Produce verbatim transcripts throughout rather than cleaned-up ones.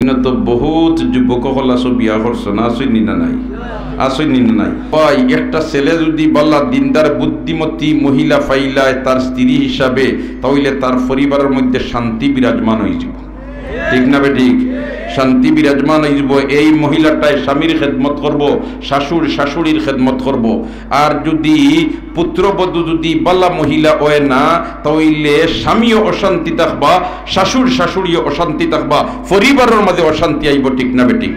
ইনো তো বহুত যুবক অকল আছো, বিয়া করছো না, আছইন নি না নাই? আছইন নি না নাই? ভাই, একটা ছেলে যুদি বালা দিনদার বুদ্ধিমতী মহিলা পাইলায় তার স্ত্রী হিসাবে, তাইলে তার পরিবারর মধ্যে শান্তি বিরাজমান অইযিবো। ঠিক না বেঠিক? শান্তি বিরাজমান অইযিবো। এই মহিলাটায় স্বামীর খেদমত করবো, শাশুড় শাশুড়ির খেদমত করবো। আর যুদি পুত্রবধূ যুদি বালা মহিলা অয় না, তাইলে স্বামীও অশান্তি থাকবা, শাশুড় শাশুড়িও অশান্তি থাকবা, পরিবারর মাঝে অশান্তি আইবো। ঠিক না বেঠিক?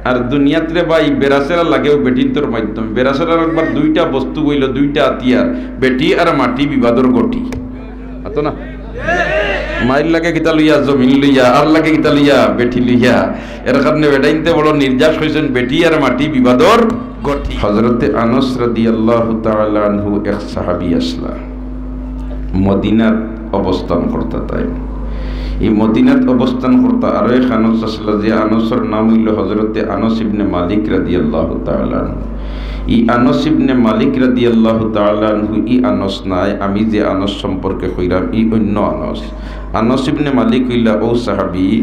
আর দুনিয়াত রে ভাই, বেড়াছেড়া লাগেও বেটিন্তর মাধ্যমে। বেড়াছেড়ার একবার দুইটা বস্তু অইলো, দুইটা হাতিয়ার, বেটি আর মাটি বিবাদর ঘটি। আতো না? মাইর লাগে কিতা লইয়া? জমিন লইয়া। আর লাগে কিতা লইয়া? বেটি লইয়া। এর কারণে বেটাইন্তে বড় নির্যাস অইছইন, বেটি আর মাটি বিবাদর ঘটি। হযরতে আনাস রাদিয়াল্লাহু তাআলা আনহু এক সাহাবী আছলা, মদিনাত অবস্থান করতা তাইন। এই মদিনাত অবস্থান করতা আরো এক আনাস আছলা, যে আনাসর নাম অইলো হযরতে আনাস ইবনে মালিক রাদিয়াল্লাহু তাআলা আনহু। ই আনাস ইবনে মালিক রাদিয়াল্লাহু তাআলা আনহু, ই আনাস নায়, আমি যে আনাস সম্পর্কে কইরাম, ই অইন্য আনাস। আনাস ইবনে মালিক অইলা অউ সাহাবী,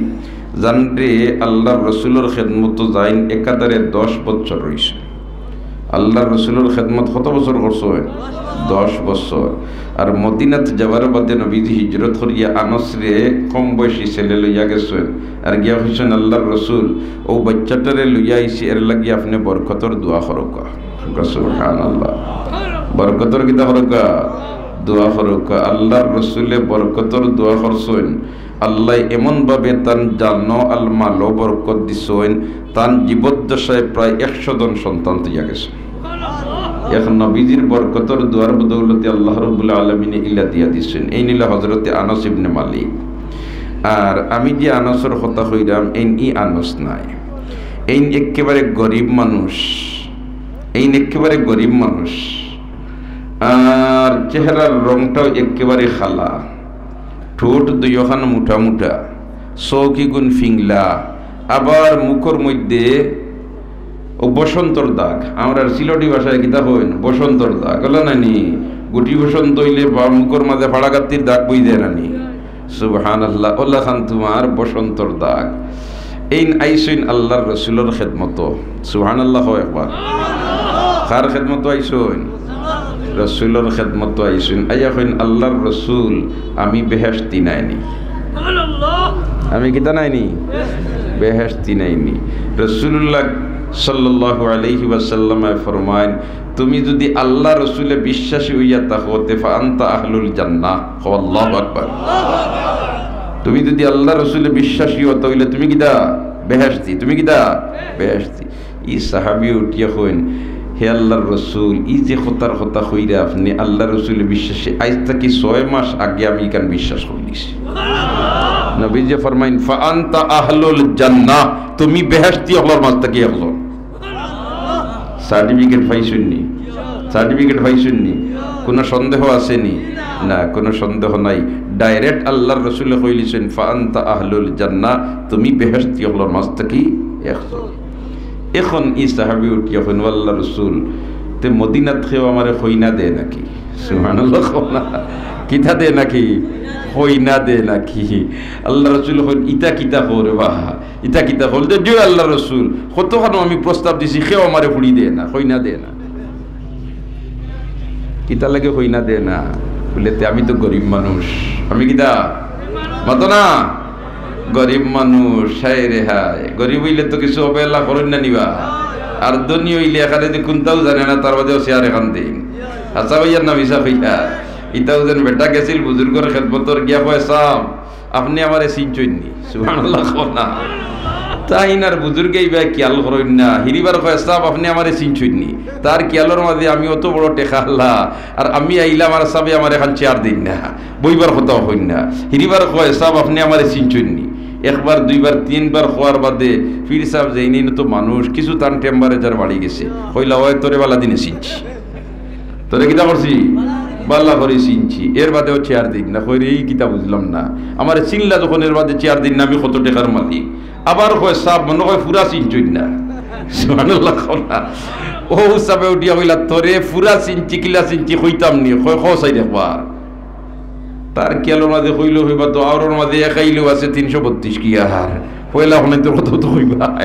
যানরে আল্লার রসুলর খেদমতো যাইন একাধারে দশ বছর রইছে। আল্লার রসুলর খেদমত কত বছর করছইন? দশ বছর। আর মদিনাত যাওয়ার বাদে নবীজি হিজরত করিয়া আনাসরে কম বয়সী ছেলে লইয়া গেছইন। আর গিয়া কইছইন, "আল্লার রসুল, অউ বাইচ্চাটারে লইয়া আইছি, এর লাগি আপনে বরকতর দোয়া করউক্কা।" সুবহানাল্লাহ। বরকতর কিতা করউক্কা? দোয়া করউক্কা। আল্লার রসুলে বরকতর দোয়া করছইন। আল্লায় এমনভাবে তান জানো আর মালো বরকত দিছইন, তান জীবদ্দশায় প্রায় একশো জন সন্তান থইয়া গেছে। এক নবীজির বরকতর দোয়ার বদৌলতে আল্লাহ রব্বুল আলামিনে ইলা দিয়া দিছইন। এইন অইলা হযরতে আনাস ইবনে মালিক। আর আমি যে আনাসর কথা কইরাম, এইন ই আনাস নায়। এইন একেবারে গরিব মানুষ। এইন একেবারে গরিব মানুষ। আর চেহারার রংটাও একেবারে কালা। ঠোঁট দুইওখান মুটা মুটা, চউখ ইগুন ফিংলা, আবার মুখর মধ্যে অউ বসন্তর দাগ। আমরার সিলটি ভাষায় কিতা কইন? বসন্তর দাগ। অলা নানি? গুটি বসন্ত অইলে বা মুখর মাঝে ফাড়াগাত্তির দাগ বই যায় নানি? সুবহানাল্লাহ। অলাখান তুমার বসন্তর দাগ। এইন আইছইন আল্লার রসুলর খেদমতো। সুবহানাল্লাহ কও একবার। কার খেদমতো আইছইন? রসুলর খেদমতো আইছইন। আইয়া কইন, "আল্লার রসুল, আমি বেহেশতি নায়নি।" আমি কিতা নায়নি? বেহেশতি নায়নি। রসুলুল্লাহ সাল্লাল্লাহু আলাইহি ওয়াসাল্লামে ফরমাইন, "তুমি যুদি আল্লার রসুলে বিশ্বাসী অইয়া থাকো, তে ফাআনতা আহলুল জান্নাহ।" কও, "আল্লাহু আকবার।" তুমি যুদি আল্লার রসুলে বিশ্বাসী অও, তাইলে তুমি কিতা? বেহেশতি। তুমি কিতা? বেহেশতি। ই সাহাবী উঠিয়া কইন, "হে আল্লার রসুল, ই যে কথার কথা কইরা আপনে, আল্লার রসুলে বিশ্বাসী, আইজ থাকি ছয় মাস আগে আমি ইখান বিশ্বাস করিলিছি।" নবীজি ফরমাইন, "ফাআনতা আহলুল জান্নাহ, তুমি বেহেশতি অকলর মাঝ থাকি একজন।" সার্টিফিকেট পাইছইন নি? সার্টিফিকেট পাইছইন নি? কুনু সন্দেহ আছে নি? না, কুনু সন্দেহ নাই। Direct আল্লার রসুলে কইলিছইন, "ফাআনতা আহলুল জান্নাহ, তুমি বেহেশতি অকলর মাঝ থাকি একজন।" এখন ই সাহাবী উঠিয়া কইন, "ও আল্লার রসুল, তে মদিনাত কেউ আমারে কইনা দেয় নাকি?" সুবহানাল্লাহ কও না। কিতা দেয় নাকি? কইনা দেয় নাকি? আল্লার রসুল কইন, "ইতা কিতা কও রে বা? ইতা কিতা কও?" বলতে, "জি আল্লার রসুল, কতখানো আমি প্রস্তাব দিছি, কেউ আমারে ফুড়ি দেয় না, কইনা দেয় না।" কিতা লাগি কইনা দেয় না? বলে, "তে আমি তো গরিব মানুষ।" আমি কিতা? মাতো না? গরিব মানুষ, হায় রে হায়। গরিব অইলে তো কিছু অবহেলা করইন না নি বা? আর ধনী অইলে এখানে যে কুন্তাও জানে না, তার বাদেও চেয়ার এখান দেইন। হাছা কইয়ার না মিছা কইয়ার? ইতাও যেন বেটা গেছিল বুজুর্গর খেদমতর, গিয়া কয়, "সাব, আপনে আমারে চিনছইন নি?" সুবহানাল্লাহ কও না। তাইন আর বুজুর্গে ইবা খিয়াল করইন না। হিরিবার কয়, "সাব, আপনে আমারে চিনছইন নি?" তার খিয়ালর মাঝে আমি অত বড় টেকাআলা, আর আমি আইলাম আর সাবে আমারে এখান চেয়ার দেইন না, বইবার কথাও কইন না। হিরিবার কয়, "সাব, আপনে আমারে চিনছইন নি?" একবার, দুইবার, তিনবার কওয়ার বাদে পীর সাব যেইন, এইন তো মানুষ, কিছু তান টেম্পারেচার বাড়ি গেছে। কইলা, "অয় তোরে বালা দিনে চিনছি।" তোরে কিতা করছি? বালা করি চিনছি। এর বাদেও চেয়ার দেইন না। কয় রে, "ই কিতা বুঝলাম না? আমারে চিনলা যখন এর বাদে চেয়ার দেইন না, আমি কত টেকার মালিক?" আবার কয়, "সাব, মনো কয় ফুরা চিনছইন না।" সুবহানাল্লাহ কও না। অউ সাবে উঠিয়া কইলা, "তোরে ফুরা চিনছি, কিলা চিনছি কইতাম নি?" কয়, "কও চাইর একবার।" তার খিয়ালর মাঝে কইলো, কইবা তো আওরর মাঝে এক আইলেও আছে তিনশো বত্রিশ কি আর। পয়লা হুনাইতর কথা তো কইবা।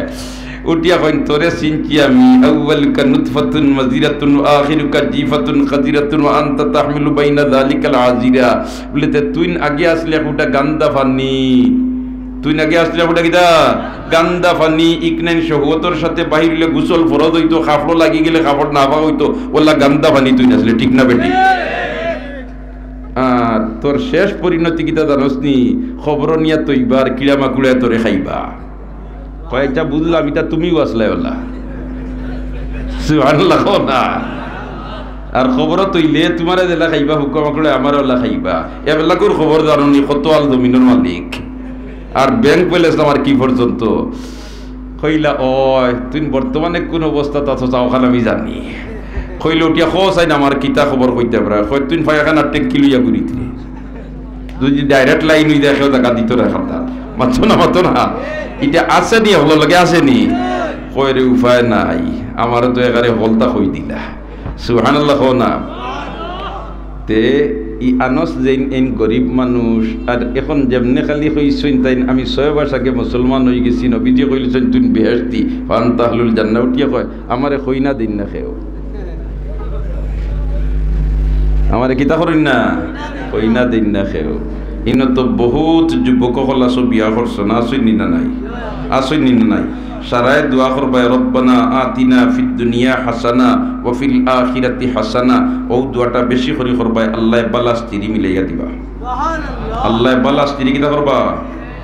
উঠিয়া কইন, "তোরে চিনছি আমি, আউয়ালুকা নুতফাতুন মাজিরাতুন ওয়া আখিরুকা জিফাতুন কাজিরাতুন ওয়া আনতা তাহমিলু বাইনা যালিকাল আজিরা।" বলে, "তে তুইন আগে আছলে এক ফুটা গান্দা পানি, তুইন আগে আছলে এক ফুটা কিতা? গান্দা পানি। ইকনাইন শহওয়াতর সাথে বাহির অইলে গোসল ফরজ অইতো, কাপড় লাগি গেলে কাপড় নাপাক অইতো, অলা গান্দা পানি তুইন আছলে, ঠিক না বেটি?" আর তোর শেষ পরিণতি কিতা জানোস নি? কবরো নিয়া তৈবার কিড়া মাকুড়ায় তোরে খাইবা। কয়, "ইটা বুঝলাম, ইটা তুমিও আছলায় অলা।" সুবহানাল্লাহ কও না। আর কবরো তৈলে তুমারে যেলা খাইবা, হুক্কা মাকুড়ায় আমারে অলা খাইবা। এবেলাকুর কবর জানো নি, কত আল জমিনর মালিক। আর ব্যাংক ব্যালেন্স আমার কি পর্যন্ত। কইলা, "ওই, তুইন বর্তমানে কুন অবস্থাত আছো, চাও খান আমি জানি।" কইলে, "উঠিয়া কও চাইন আমার কিতা খবর কইতে পারে।" কয়, "তুইন পায়খানার ট্যাঙ্কি লইয়া ঘুরিতরে। যদি ডাইরেক্ট লাইন অই যায়, কেউ জাগা দিতো না খান্তা।" মাতছো না, মাতো না। ইটা আছে নি, হকলর লগে আছে নি? কয়, "রে, উপায় নাই, আমারে তো একেবারে হকলতা কই দিলা।" সুবহানাল্লাহ কও না। তে ই আনস যেইন এইন গরিব মানুষ, আর এখন যেমনে খালি কইছইন তাইন, "আমি ছয় মাস আগে মুসলমান অই গেছি, নবীজি কইলিছইন তুইন বেহেশতি, ফান্তা আহলুল জান্নাহ।" উঠিয়া কয়, "আমারে কইনা দেইন না কেউ, আমারে কিতা করইন না, কইনা দেইন না কেউ।" ইনো তো বহুত যুবক অকল আছো, বিয়া করছো না, আছইন নি না নাই? আছইন নি না নাই? সারায় দোয়া করবায়, "রব্বানা আতিনা ফিদ দুনিয়া হাসানা ওয়া ফিল আখিরাতি হাসানা।" অউ দোয়াটা বেশি করি করবায়, "আল্লায় বালা স্ত্রী মিলাইয়া দিবা।" আল্লায় বালা স্ত্রী কিতা করবা?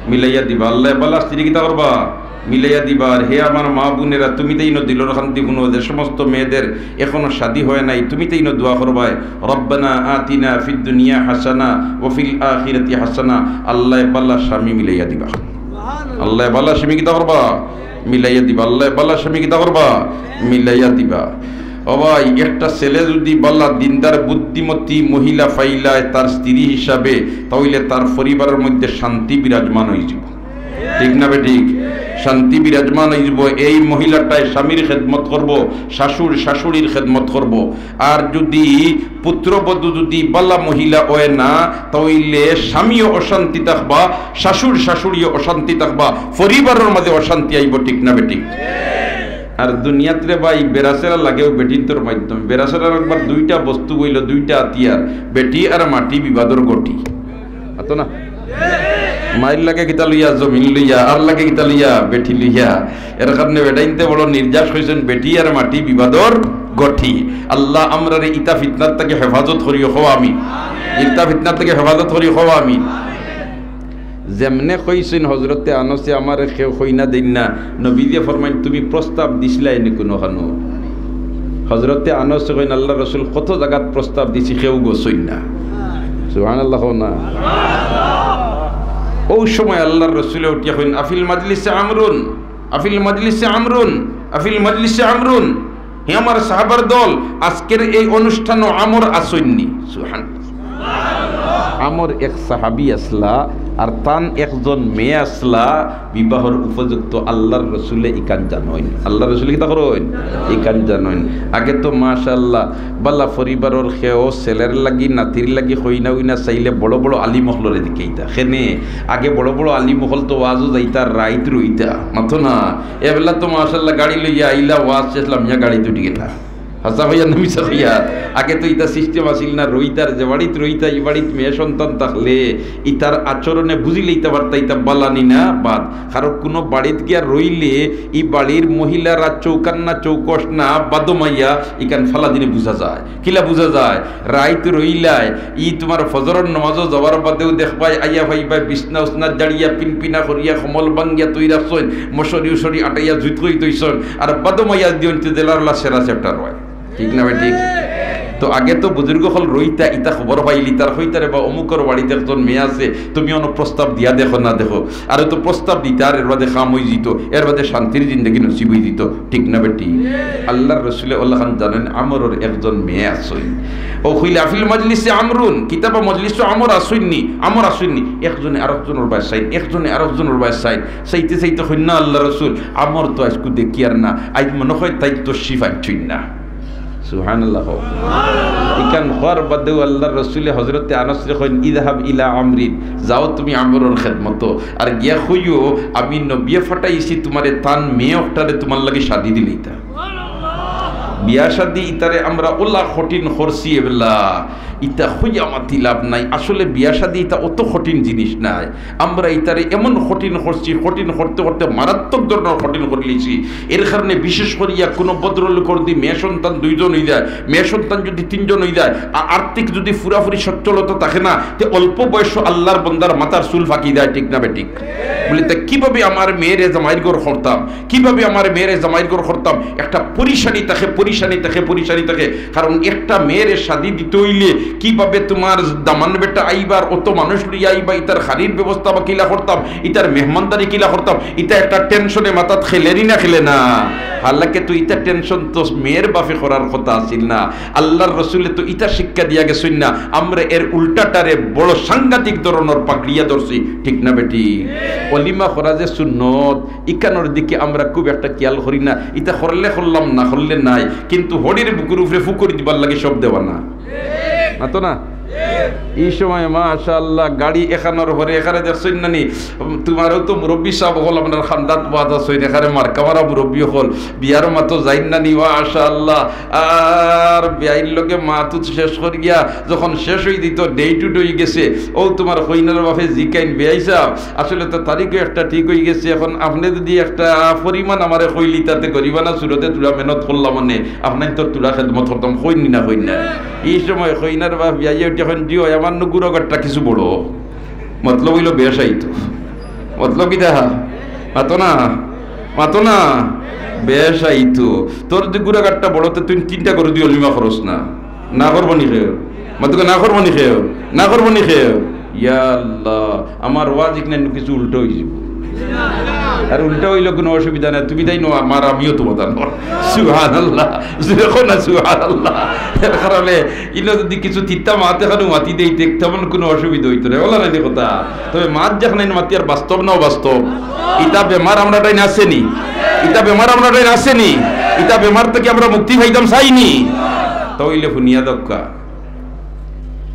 মিলাইয়া দিবা। আল্লায় বালা স্ত্রী কিতা করবা? মিলাইয়া দিবা। আর হে আমার মা বোনেরা, তুমি তাইন দিলর খান্তি হুনো, যে সমস্ত মেয়েদের এখনো শাদী হয় নাই, তুমি তাইন দোয়া করবায়, "রব্বানা আতিনা ফিদ দুনিয়া হাসানা ওয়া ফিল আখিরাতি হাসানা।" আল্লায় বালা স্বামী মিলাইয়া দিবা। আল্লায় বালা স্বামী কিতা করবা? মিলাইয়া দিবা। আল্লায় বালা স্বামী কিতা করবা? মিলাইয়া দিবা। ও ভাই, একটা ছেলে যদি বালা দিনদার বুদ্ধিমতী মহিলা পাইলায় তার স্ত্রী হিসাবে, তাইলে তার পরিবারর মধ্যে শান্তি বিরাজমান অইযিবো। ঠিক না বেঠিক? শান্তি বিরাজমান অইযিবো। এই মহিলাটায় স্বামীর খেদমত করবো, শাশুড় শাশুড়ির খেদমত করবো। আর যদি পুত্রবধূ যদি বালা মহিলা অয় না, তাইলে স্বামীও অশান্তি থাকবা, শাশুড় শাশুড়িও অশান্তি থাকবা, পরিবারর মাঝে অশান্তি আইবো, ঠিক না বেঠিক? আর দুনিয়াত রে ভাই, বেড়াছেড়া লাগেও বেটিন্তর মাধ্যমে। বেড়াছেড়ার একবার দুইটা বস্তু অইলো, দুইটা হাতিয়ার, বেটি আর মাটি বিবাদর ঘটি। মাতো না? মাইর লাগে কিতা লইয়া? জমিন লইয়া। আর লাগে কিতা লইয়া? বেটি লইয়া। এর কারণে বেটাইন্তে বড় নির্যাস কইছইন, "বেটি আর মাটি বিবাদর ঘটি।" আল্লাহ আমরারে ইতা ফিতনার থাকি হেফাজত করিও, কও আমিন। ইতা ফিতনার থাকি হেফাজত করিও, কও আমিন। যেমনে কইছইন হজরতে আনসে, "আমারে কেউ কইনা দেইন না", নবীজিয়ে ফরমাইন, "তুমি প্রস্তাব দিছলায় নি কুনুখানো?" হজরতে আনসে কইন, "আল্লার রসুল, কত জাগাত প্রস্তাব দিছি, কেউ গছইন না।" সুবহানাল্লাহ কও না। অউ সময় আল্লার রসুলে উঠিয়া কইন, "আফিল মাজলিসে আমরুন, আফিল মাজলিসে আমরুন, আফিল মাজলিসে আমরুন।" হে আমার সাহাবার দল, আজকের এই অনুষ্ঠানো আমর আছইন নি? সুবহানাল্লাহ। আমর এক সাহাবী আছলা, আর তান একজন মেয়ে আছলা, বিবাহর উপযুক্ত। আল্লার রসুলে ইখান জানইন। আল্লার রসুলে কিতা করইন? ইখান জানইন। আগে তো মাশাআল্লাহ, বালা পরিবারর কেউ ছেলের লাগি, নাতির লাগি কইনা উইনা চাইলে বড় বড় আলিম অকলরে দেখাইতা। কেনে? আগে বড় বড় আলিম অকল তো ওয়াজো যাইতা, রাইত রইতা। মাতো না? এবেলা তো মাশাআল্লাহ গাড়ি লইয়া আইলা, ওয়াজ শেষ, লামিয়া গাড়িত উঠি গেলা। হাছা কইয়ার না মিছা কইয়ার? আগে তো ইতা system আছিল না, রইতার যে বাড়িত রইতা, ই বাড়িত মেয়ে সন্তান থাকলে ইতার আচরণে বুঝিলাইতা পারতা ইতা বালা নি না বাদ। কারণ কুনু বাড়িত গিয়া রইলে ই বাড়ির মহিলারা চৌকান্না চৌকস না, বাদমাইয়া, ইখান ফালা দিনে বুঝা যায়। কিলা বুঝা যায়? রাইত রইলায়, ই তুমার ফজরর নমাজো যাওয়ার বাদেউ দেখবায়, আইয়া পাইবায় বিছনা উছনা জাড়িয়া, পিনপিনা করিয়া, কমল ভাঙ্গিয়া থই রাখছইন, মশারি উশারি আটাইয়া জুইত করি থইছইন, আর বাদমাইয়া দিয়ন্তে জেলারলা সেরা সেপটা রয়। ঠিক না বেঠিক? তো আগে তো বুজুর্গ অকল রইতা, ইতা খবর পাইলিতা, কইতা, "রে বা, অমুকর বাড়িত একজন মেয়ে আছে, তুমি অনো প্রস্তাব দিয়া দেখো না দেখো।" আর তো প্রস্তাব দিতা, আর এর বাদে কাম অইযিতো, এর বাদে শান্তির জিন্দেগি নসিব অইযিতো। ঠিক না বেঠিক? আল্লার রসুলে অলাখান জানইন, আমরর একজন মেয়ে আছইন। অউ কইলে, "আফিল মাজলিসে আমরুন", কিতা বা মজলিসো আমর আছইন নি, আমর আছইন নি। একজনে আরকজনর বায় চাইন, একজনে আরকজনর বায় চাইন। চাইতে চাইতে কইন, "না আল্লার রসুল, আমর তো আইজকু দেখিয়ার না, আইজ মনো কয় তাইন তশরিফ আনছইন না।" সুবহানাল্লাহ কও। ইখান কওয়ার বাদেউ আল্লাহর রসুলে হজরতে আনাসরে কইন, "ইযহাব ইলা আমরিন, যাও তুমি আমরর খেদমতো, আর গিয়া কইও, আমি নবিয়ে ফাটাইছি তুমারে তান মেয়ে অকটারে তুমার লাগি শাদি দিলাইতা।" বিয়া শাদি ইতারে আমরা অলা কঠিন করছি এবলা, ইতা কইয়া মাতি লাভ নাই। আসলে বিয়া শাদি ইতা অত কঠিন জিনিস নায়। আমরা ইতারে এমন কঠিন করছি, কঠিন করতে করতে মারাত্মক ধরনর কঠিন করিলিছি। এর কারণে বিশেষ করিয়া কুনু ভদ্রলোকর যদি মেয়ে সন্তান দুইজন অইযায়, মেয়ে সন্তান যদি তিনজন অইযায়, আ-, আর্থিক যদি পুরাপুরি সচ্ছলতা থাকে না, তে অল্প বয়সো আল্লাহর বন্দার মাথার চুল ফাকি যায়, ঠিক না বেঠিক? বলি, তা কিভাবে আমার মেয়েরে জামাইর ঘর করতাম, কিভাবে আমার মেয়েরে জামাইর ঘর করতাম? একটা পরিশানি থাকে, পরিশানি থাকে, পরিশানি থাকে। কারণ একটা মেয়েরে শাদি দিতে অইলে কিভাবে তুমার দামান বেটা আইবার, অত মানুষ লইয়া আইবা, ইতার খানির ব্যবস্থা বা কিলা করতাম, ইতার মেহমানদারি কিলা করতাম, ইতা একটা টেনশনে মাথাত খেলেরই না খেলে না। হালাকে তো ইতা টেনশন তো মেয়ের বাপে করার কথা আছিল না। আল্লাহর রসুলে তো ইতা শিক্ষা দিয়া গেছইন না, আমরা এর উল্টাটারে বড় সাংঘাতিক ধরনর পাকড়িয়া ধরছি, ঠিক না বেঠিক? অলিমা করা যে সুন্নত, ইখানর দিকে আমরা খুব একটা খেয়াল করি না। ইতা করলে করলাম, না করলে নাই, কিন্তু হড়ির বুকুর উপরে ফুকরি দিবার লাগি সব দেওয়া না, মাতো না? ই সময় মাশাআল্লাহ গাড়ি এখানর হরে এখানে দেখছইন না নি? তুমারও তো মুরব্বি সাব অকল আপনার খান্দাত বাদ আছইন, এখানে মার্কা মারা মুরব্বি অকল বিয়ার মাতো যাইন না নি? মাশাআল্লাহ। আর বিয়াইর লগে মাতুত শেষ করিয়া যখন শেষ অই দিত, ডেট উট অই গেছে, অউ তুমার কইনার বাপে জিকাইন, "বিয়াই সাব, আসলে তো তারিখও একটা ঠিক অই গেছে, এখন আপনে যদি একটা পরিমাণ আমারে কইলিতা তে গরিবানা সুরতে থুড়া মেহনত করলাম অনে, আপনাইনতর থুড়া খেদমত করতাম", কইন নি না, কইন না? ই সময় কইনার বাপ বিয়াইয়ে উঠি কইন, "জি অয়, আমার নু গুড়া গাট্টা কিছু বড়।" মতলব অইলো বেশ আইতো। মতলব কিতা? মাতো না, মাতো না। বেশ আইতো। তোর যদি গুড়া গাট্টা বড়, তে তুই তিনটা গরু দি অলিমা করস না। না করবো নি কেউ? মাতো না করবো নি কেউ? না করবো নি কেউ? ইয়া আল্লাহ, আমার ওয়াজ ইখান নু কিছু উল্টা অই যাইবো। আর উল্টা অইলে কুনু অসুবিধা নাই, তুমি তাইন আমার, আমিও তুমার তাইন। সুবহানাল্লাহ, জোরে কও না সুবহানাল্লাহ। এর কারণে ইনো যদি কিছু তিতা মাত এখানু মাতি দেইতে, তেমন কুনু অসুবিধা অইতো না, অলা নানি কথা। তবে মাত যেখান মাতিয়ার বাস্তব না অবাস্তব? ইতা বেমার আমরার তাইন আছে নি? ইতা বেমার আমরার তাইন আছে নি? ইতা বেমার থাকি আমরা মুক্তি পাইতাম চাই নি? তা অইলে হুনিয়া দেউক্কা।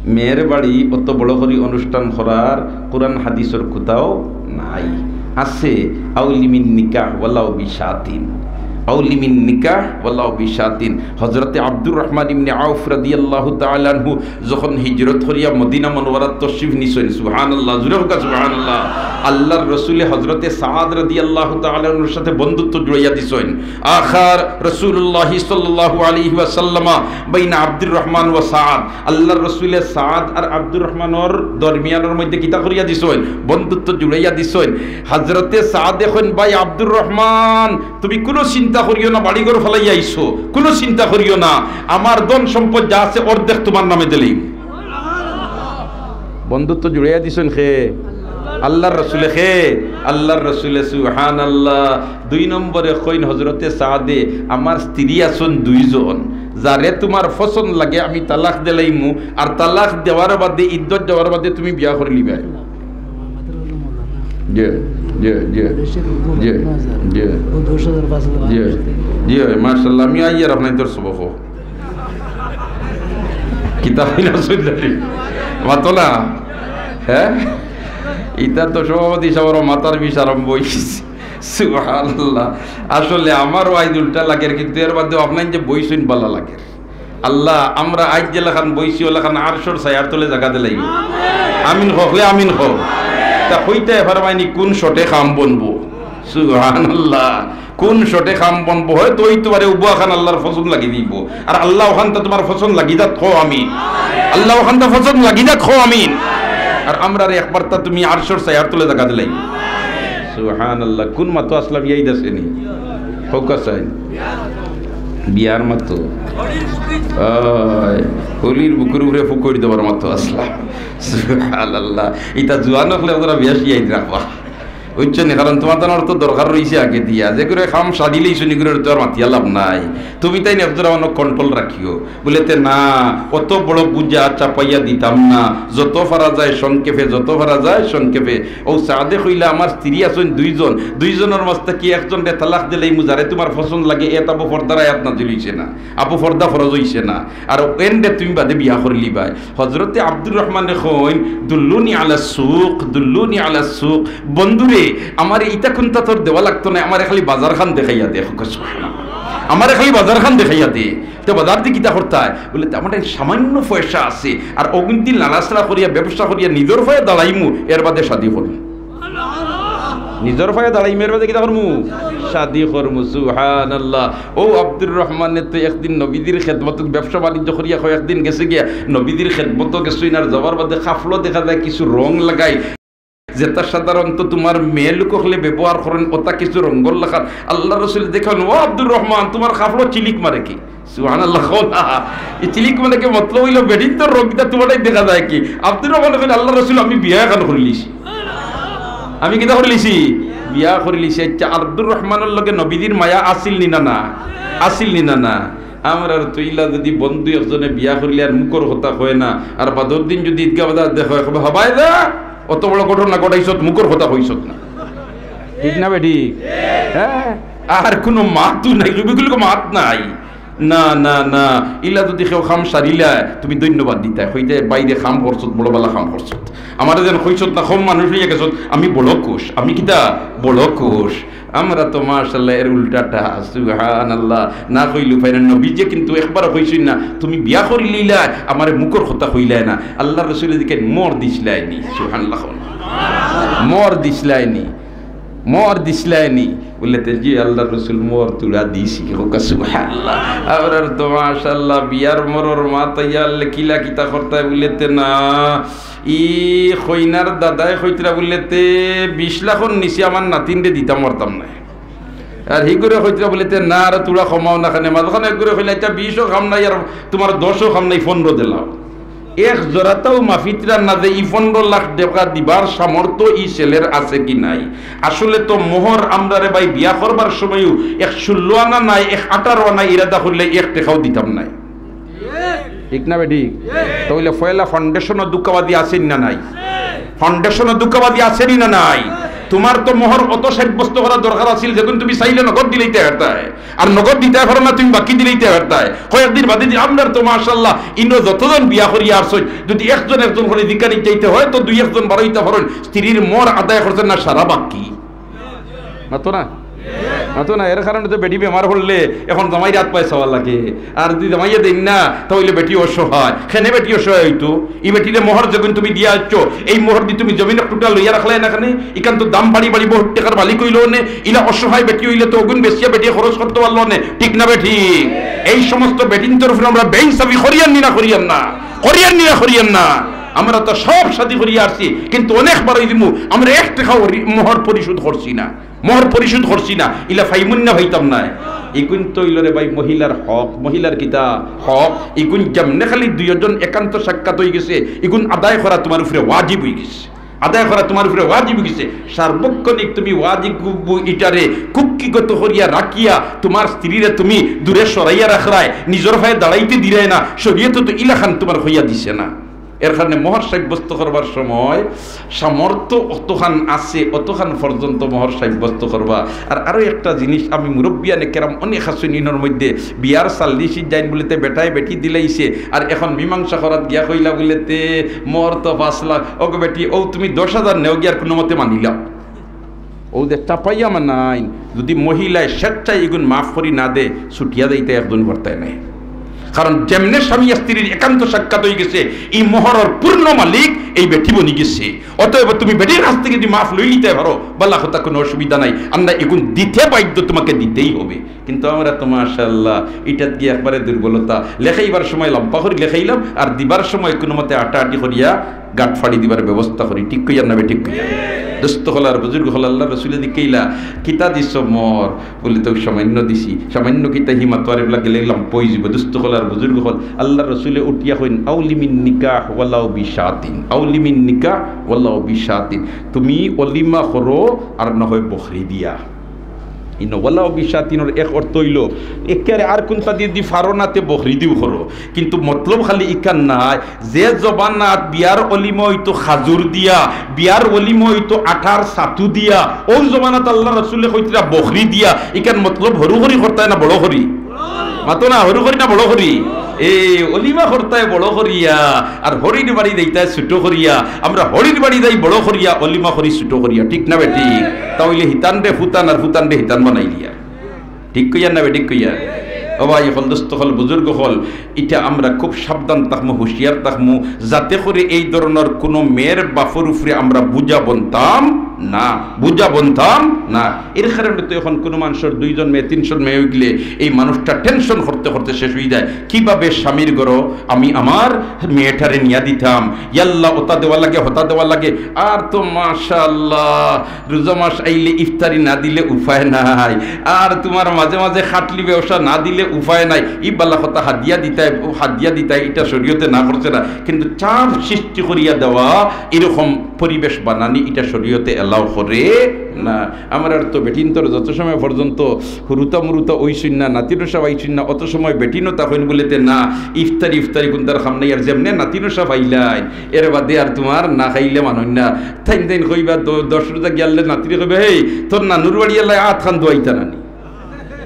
মেয়ের বাড়ি অত বড় করি অনুষ্ঠান করার কোরআন হাদিসর কোথাও নাই। আছে, "আউলিমিন নিকাহ ওয়ালাউ বিশাতিন।" আউলিমিন নিকাহ ওয়ালাউ বিশাতিন। হযরতে আব্দুর রহমান ইবনে আউফ রাদিয়াল্লাহু তাআলা আনহু যখন হিজরত করিয়া মদিনা মুনাওয়ারাত তশরিফ নিছইন, সুবহানাল্লাহ, জোরে কউক্কা সুবহানাল্লাহ। আল্লাহর রসুলে হযরতে সাদ রাদিয়াল্লাহু তাআলা আনহুর সাথে বন্ধুত্ব জুড়াইয়া দিছইন। আখা রাসূলুল্লাহি সাল্লাল্লাহু আলাইহি ওয়াসাল্লামা বাইনা আব্দুর রহমান ওয়া সাদ। আল্লাহর রসুলে সাদ আর আব্দুর রহমানর দরমিয়ানর মধ্যে কিতা করিয়া দিছইন? বন্ধুত্ব জুড়াইয়া দিছইন। হযরতে সাদে কইন, "ভাই আব্দুর রহমান, তুমি কুনু চিন্তা করিও না, বাড়িঘর ফালাইয়া আইছো, কুনু চিন্তা করিও না, আমার ধন সম্পদ যা আছে অর্ধেক তুমার নামে দিলাইমু।" বন্ধুত্ব জুড়াইয়া দিছইন কে? আল্লাহর রসুলে। কে? আল্লাহর রসুলে। সুবহানাল্লাহ। দুই নম্বরে কইন হযরতে সাদে, "আমার স্ত্রী আছইন দুইজন, যারে তুমার পছন্দ লাগে আমি তালাক দিলাইমু, আর তালাক দেওয়ার বাদে, ইদ্দত যাওয়ার বাদে তুমি বিয়া করিলিবায়।" জি, জি, জি। জি, জি। জি, জি, মাশাআল্লাহ, আমি আইয়ার আপনাইনতর সবক। কিতা অইলা চইলা নি? মাতো না? হে? ইতা তো সভাপতি সাবর মাথার বিষ আরম্ভ অইছে। সুবহানাল্লাহ। আসলে আমারও আইজ উল্টা লাগের, কিন্তু এর বাদেও আপনাইন যে বইছইন বালা লাগের। আল্লাহ, আমরা আইজ যেলাখান বইছি, অলাখান আরশর ছায়ার তলে জাগা দিলাইও। আমিন কও, কও আমিন কও। তা কইতায় পারবায়নি কুন শটে কাম বনবো? সুবহানাল্লাহ। কুন শটে কাম বনবো? হয়তো অউ তুমারে উবাখান আল্লাহর পছন্দ লাগি দিবো। আর আল্লাহ অখানতা তুমার পছন্দ লাগি যাউক, কও আমিন। আল্লাহ অখানতা পছন্দ লাগি যাউক, কও আমিন। আর আমরারে একবারতা তুমি আরশর ছায়ার তলে জাগা দিলাইও। সুবহানাল্লাহ। কুন মাতো আছলাম, ইয়াদ আছে নি? কউক্কা চাই। বিয়ার মাতো। অয়, হলির বুকুর উপরে ফুকরি দেওয়ার মাতো আছলাম। সুবহানাল্লাহ। ইতা জুয়ান অকলে অতারা বেশ ইয়াদ রাখবা। বুঝছো নি? কারণ তুমার তানর তো দরকার রইছে আগে দিয়া, যেগুরে কাম সারিলেই শুনি গুরে তো আর মাতিয়া লাভ নাই। তুমি তাইন একজরা অনো কন্ট্রোল রাখিও। বুলে তে না, অত বড় বুঝা চাপাইয়া দিতাম না, যত পারা যায় সংক্ষেপে, যত পারা যায় সংক্ষেপে। অউ সাদে কইলা, আমার স্ত্রী আছইন দুইজন, দুইজনর মাঝ থাকি একজনরে তালাক দিলাইমু, যারে তুমার পছন্দ লাগে, এ তাবো পর্দার আয়াত নাজিল অইছে না, আবু পর্দা ফরজ অইছে না। আর এনরে তুমি বাদে বিয়া করিলিবায়। হজরতে আব্দুর রহমানে কইন, দুল্লুনি আলা সুক, দুল্লুনি আলা সুক। বন্ধুরে, আমারে ইতা কুন্তা তোর দেওয়া লাগতো নায়, আমারে খালি বাজার খান দেখাইয়া দে। আমারে খালি বাজার খান দেখাইয়া দে। তে বাজার দি কিতা করতায়? বুলে, তে আমার এই সামান্য পয়সা আছে, আর অগুইন্তি লাড়াছাড়া করিয়া, ব্যবসা করিয়া, নিজর পায়ে দাঁড়াইমু, এর বাদে শাদি করমু। নিজর পায়ে দাঁড়াইমু, এর বাদে কিতা করমু? শাদি করমু। সুবহানাল্লাহ। অউ আব্দুর রহমানে তো একদিন নবীজির খেদমতো ব্যবসা বাণিজ্য করিয়া কয়েকদিন গেছে গিয়া, নবীজির খেদমতো গেছইন, আর যাওয়ার বাদে কাফলো দেখা যায় কিছু রং লাগাই, যেটা সাধারণত তুমার মেয়ে লোক অকলে ব্যবহার করইন, অটা কিছু রঙ্গর লাখান। আল্লার রসুলে দেখইন, ও আব্দুর রহমান, তুমার কাফলো চিলিক মারে কি? সুবহানাল্লাহ কও না। ই চিলিক মারে কি মতলব অইলো, বেটিন্তর রং কিতা তুমারটাই দেখা যায় কি? আব্দুর রহমানে কইন, আল্লার রসুল, আমি বিয়া এখান করিলিছি। আমি কিতা করিলিছি? বিয়া করিলিছি। আচ্ছা, আব্দুর রহমানর লগে নবীজির মায়া আছিল নি না, না? আছিল নি না, না? আমরার তো ইলা যুদি বন্ধু একজনে বিয়া করিলে আর মুখর কথা কয় না, আর বাদর দিন যুদি ইদগা বাজার দেখা অয়, কইবো, হবায় দা, অত বড় ঘটনা ঘটাইছত, মুখর কথা কইছত না। ঠিক না বেঠিক? হ্যাঁ? আর কুনু মাতও নাই, রুবিকুল মাত নাই। না, না, না, ইলা যুদি কেউ কাম সারিলায়, তুমি ধন্যবাদ দিতায়, কইতায়, বাইরে কাম করছত, বড় বালা কাম করছত। আমারে যেন কইছত না, কম মানুষ অইয়া গেছত, আমি বড় খুশ। আমি কিতা? বড় খুশ। আমরা তো মাশাআল্লাহ এর উল্টাটা, সুবহানাল্লাহ। না কইলে উপায় নাই। নবীজিয়ে কিন্তু একবারও কইছইন না, তুমি বিয়া করিলিলায়, আমারে মুখর কথা কইলায় না। আল্লার রসুলে দেখইন মোহর দিছলায়নি, সুবহানাল্লাহ। মোহর দিছলায়নি, মোহর দিছলায়নি। বুলে তে জি আল্লার রসুল, মোহর তুড়া দিছি, কউক্কা সুবহানাল্লাহ। আমরার তো মাশাআল্লাহ বিয়ার মোহরর মাত আইয়া লেখিলা কিতা করতায়? বুলে তে না, ই কইনার দাদায় কইতরা বুলে তে বিশ লাখর নিচে আমার নাতিনরে দিতাম পারতাম নায়। আর হিগুরে কইতরা বুলে তে না, আর তুড়া কমাও না কেনে। মাঝখানো একগুরে কইলা, আচ্ছা, বিশও কাম নাই, আর তুমার দশও কাম নাই, পনরো দিলাও। এক জরাতাও মাফিতরা না যে ই পনরো লাখ টেকা দিবার সামর্থ্য ই ছেলের আছে কি নাই। আসলে তো মোহর আমরারে ভাই বিয়া করবার সময়ও এক ষোলো আনা নায়, এক আঠারো আনা ইরাদা করিলে এক টেকাও দিতাম নায়। ঠিক না বেঠিক? তাইলে পয়লা ফাউন্ডেশনো ধুকাবাজি আছে নি না নাই? ফাউন্ডেশনো ধুকাবাজি আছে নি না নাই? তুমার তো মোহর অত সাব্যস্ত করার দরকার আছিল, যেগুন তুমি চাইলে নগদ দিলাইতায় পারতায়, আর নগদ দিতায় পারো না, তুমি বাকি দিলাইতায় পারতায়। কয়েকদিন বাদে দি-, আমরার তো মাশাআল্লাহ ইনো যতজন বিয়া করিয়া আরছইন, যুদি একজন একজন করি জিকানিত যাইতে অয়, তো দুই একজন বারইতা পারইন, স্ত্রীর মোহর আদায় করছইন না সারা বাকি। মাতো না? মাতো না, এর কারণে তো বেটি বেমার পড়লে এখন জামাইর আত পায়ে চাওয়া লাগে। আর যুদি জামাইয়ে দেইন না, তাইলে বেটি অসহায়। কেনে বেটি অসহায় অইতো? ই বেটিরে মোহর যেগুন তুমি দিয়া আইছো, এই মোহর দি তুমি জমিন এক টুকরা লইয়া রাখলায় না কেনে? ইখান তো দাম বাড়ি বাড়ি বহুত টেকার মালিক অইলো অনে। ইলা অসহায় বেটি অইলে তো অগুন বেচিয়া বেটিয়ে খরচ করতে পারলো অনে, ঠিক না বেঠিক? এই সমস্ত বেটিন্তর উপরে আমরা বেইনসাফি করিয়ার নি না, করিয়ার না, করিয়ার নি না, করিয়ার না। আমরা তো সব শাদি করিয়া আরছি, কিন্তু অনেক বারই দিমু, আমরা এক টেকাও রি-, মোহর পরিশোধ করছি না, মোহর পরিশোধ করছি না, ইলা পাইমুন না পাইতাম নায়। ইগুন তো অইলো রে ভাই মহিলার হক, মহিলার কিতা হক, ইগুন যেমনে খালি দুইজন একান্ত সাক্ষাৎ অইগেছে, ইগুন আদায় করা তুমার উপরে ওয়াজিব অইগেছে। আদায় করা তুমার উপরে ওয়াজিব অইগেছে। সার্বক্ষণিক তুমি ওয়াজিব ইটারে কুক্ষিগত করিয়া রাখিয়া তুমার স্ত্রীরে তুমি দূরে সরাইয়া রাখরায়, নিজর পায়ে দাঁড়াইতে দিরায় না, শরীয়তে তো ইলাখান তুমার কইয়া দিছে না। এর কারণে মোহর সাব্যস্ত করবার সময় সামর্থ্য অতখান আছে, অতখান পর্যন্ত মোহর সাব্যস্ত করবা। আর আরো একটা জিনিস, আমি মুরব্বিয়ানে কেরাম অনেক আছইন ইনোর মধ্যে বিয়ার সাল্লিশিত যাইন বুলে তে বেটায় বেটি দিলাইছে, আর এখন মীমাংসা করাত গিয়া কইলা বুলে তে মোহর তো পাঁচ লাখ, ওগো বেটি, অউ তুমি দশ হাজার নেও গিয়া আর কুনুমতে মানিলাও। অউ যে চাপাইয়া মানাইন, যুদি মহিলায় স্বেচ্ছায় ইগুন মাফ করি না দে, ছুটিয়া যাইতে একজন বর্তায় নাই। কারণ যেমনে স্বামী আর স্ত্রীর একান্ত সাক্ষাৎ অইগেছে, ই মোহরর পূর্ণ মালিক এই বেটি বনিগেছে। অতএব তুমি বেটির কাছ থাকি যুদি মাফ লইলিতায় পারো, বালা কথা, কুনু অসুবিধা নাই। আর না, ইগুন দিতে বাধ্য, তুমাকে দিতেই হবে। কিন্তু আমরা তো মাশাআল্লাহ ইটাত গিয়া একবারে দুর্বলতা, লেখাইবার সময় লম্বা করি লেখাইলাম, আর দিবার সময় কুনুমতে আটাআটি করিয়া গাট ফাড়ি দিবার ব্যবস্থা করি। ঠিক কইয়ার না বেঠিক কইয়ার? দোস্ত অকল আর বুজুর্গ অকল, আল্লার রসুলে জিকাইলা, "কিতা দিছো মোর?" বুলে, "তো সামান্য দিছি।" সামান্য কিতা হি মাতোয়ারে বুলা গেলে লম্প অইযিবো। দোস্ত অকল আর বুজুর্গ অকল, আল্লার রসুলে উঠিয়া কইন, "আউলিমিন নিকাহ ওয়ালাউ বিশাতিন, আউলিমিন নিকাহ ওয়ালাউ বিশাতিন।" তুমি অলিমা করো আর না হয় বখরি দিয়া। ইনো ওয়ালাউ বিশাতিনর এক অর্থ অইলো, একেবারে আর কুনতা দি যুদি ফারো না তে বখরি দিও করো, কিন্তু মতলব খালি ইখান নায়। যে জমানাত বিয়ার অলিমা অইতো খাজুর দিয়া, বিয়ার অলিমা অইতো আটার ছাতু দিয়া, অউ জমানাত আল্লার রসুলে কইতরা বখরি দিয়া, ইখান মতলব হুরু করি করতায় না বড় করি? মাতো না, হুরু করি না বড় করি? এ, অলিমা করতায় বড় করিয়া, আর হরির বাড়ি যাইতায় ছুটো করিয়া। আমরা হরির বাড়ি যাই বড় করিয়া, অলিমা করি ছুটো করিয়া, ঠিক না বেঠিক? তা অইলে হিতানরে ফুতান আর ফুতানরে হিতান বানাইলিয়া। ঠিক কইয়ার না বেঠিক কইয়ার? ও ভাই অকল, দোস্ত অকল, বুজুর্গ অকল, ইটা আমরা খুব সাবধান থাকমু, হুঁশিয়ার থাকমু, যাতে করি এই ধরনর কুনু মেয়ের বাপর উপরে আমরা বুঝা বনতাম না, বুঝা বনতাম না। এর কারণে তো এখন কুনু মানষর দুইজন মেয়ে, তিনজন মেয়ে অইগেলে এই মানুষটা tension করতে করতে শেষ অইযায়, কিভাবে স্বামীর ঘরো আমি আমার মেয়েটারে নিয়া দিতাম, ইয়াল্লা, ওটা দেওয়া লাগে, হতা দেওয়া লাগে। আর তো মাশাআল্লাহ, রোজা মাস আইলে ইফতারি না দিলে উপায় নাই। আর তুমার মাঝে মাঝে খাটলি ব্যবসা না দিলে উপায় নাই। ই বালা কথা হাদিয়া দিতায়, হাদিয়া দিতায়, ইটা শরীয়তে না করছে না, কিন্তু চাপ সৃষ্টি করিয়া দেওয়া, এরকম পরিবেশ বানানি, ইটা শরীয়তে allow করে না। আমরার তো বেটিন্তর যত সময় পর্যন্ত হুরুতা মুরুতা অইছইন না, নাতিনও সব আইছইন না, অত সময় বেটিনও তখন বুলে তে না, ইফতারি ইফতারি কুনতার কাম নাই। আর যেমনে নাতিনও সব আইলাইন, এর বাদে আর তুমার না খাইলে মানইন না। তাইন তাইন কইবা, দ-, দশ রোজা গিয়ালে নাতিরে কইবা, "হেই, তোর নানুর বাড়ি আল্লায় আত খান দোয়াইতা নানি।"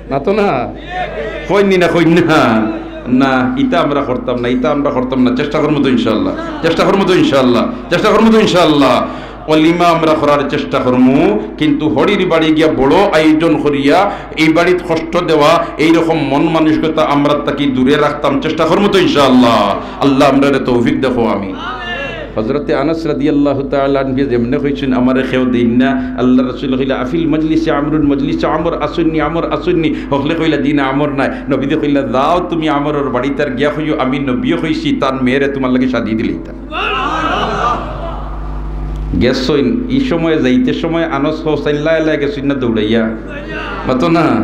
না তো না? কইন নি না, কইন না? না, ইতা আমরা করতাম না, ইতা আমরা করতাম না। চেষ্টা করমু তো ইনশাআল্লাহ, চেষ্টা করমু তো ইনশাআল্লাহ, চেষ্টা করমু তো ইনশাআল্লাহ। অলিমা আমরা করার চেষ্টা করমু, কিন্তু হরির বাড়ি গিয়া বড় আয়োজন করিয়া এই বাড়িত কষ্ট দেওয়া, এইরকম মন মানসিকতা আমরা থাকি দূরে রাখতাম, চেষ্টা করমু তো ইনশাআল্লাহ। আল্লাহ আমরারে তৌফিক দেখো, আমিন। হযরতে আনাস রাদিয়াল্লাহু তাআলা আনহু যেমনে কইছইন, "আমারে কেউ দেইন না।" আল্লার রসুলে কইলা, "আফিল মজলিসে আমরুন, মজলিসে আমর আছইন নি, আমর আছইন নি?" হকলে কইলা, "জি না, আমর নাই।" নবীয়ে কইলা, "যাও তুমি আমরর বাড়িত আর গিয়া কইও, আমি নবীয়ে কইছি, তান মেয়েরে তুমার লাগি শাদি দিলাইতা।" গেছইন, ই সময় যাইতে সময় আনাস হোসাইন লায় লায় গেছইন না দৌড়াইয়া? মাতো না,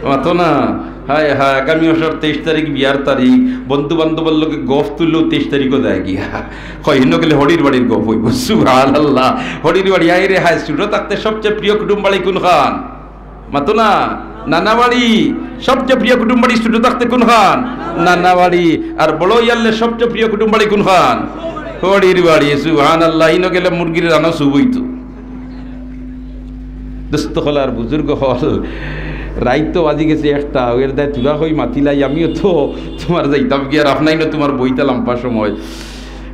মাতো না। হায় হায়, আগামী মাসর তেইশ তারিখ বিয়ার তারিখ, বন্ধু বান্ধবর লগে গফ তুললেও তেইশ তারিখও যায় গিয়া। কয়, "হিনো গেলে হরির বাড়ির গফ অইবো।" সুবহানাল্লাহ। হরির বাড়ি, আয় রে হায়, ছুটো থাকতে সবচেয়ে প্রিয় কুটুম বাড়ি কুনখান? মাতো না, নানা বাড়ি। সবচেয়ে প্রিয় কুটুম বাড়ি ছুটো থাকতে কুনখান? নানা বাড়ি। আর বড় অইয়ালে সবচেয়ে প্রিয় কুটুম বাড়ি কুনখান? হরির বাড়ি। সুবহানাল্লাহ, হিনো গেলে মুরগির রানো সুবইতো। দোস্ত অকল আর বুজুর্গ অকল, রাইত তো বাজি গেছে একটা, এর দায় তুরা কই মাতিলাই, আমিও তো তুমার যাইতাম গিয়া, আর আপনাইনও তুমার বইতা লম্বা সময়।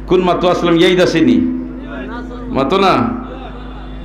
কুন মাতো আছলাম, ইয়াদ আছে নি? মাতো না?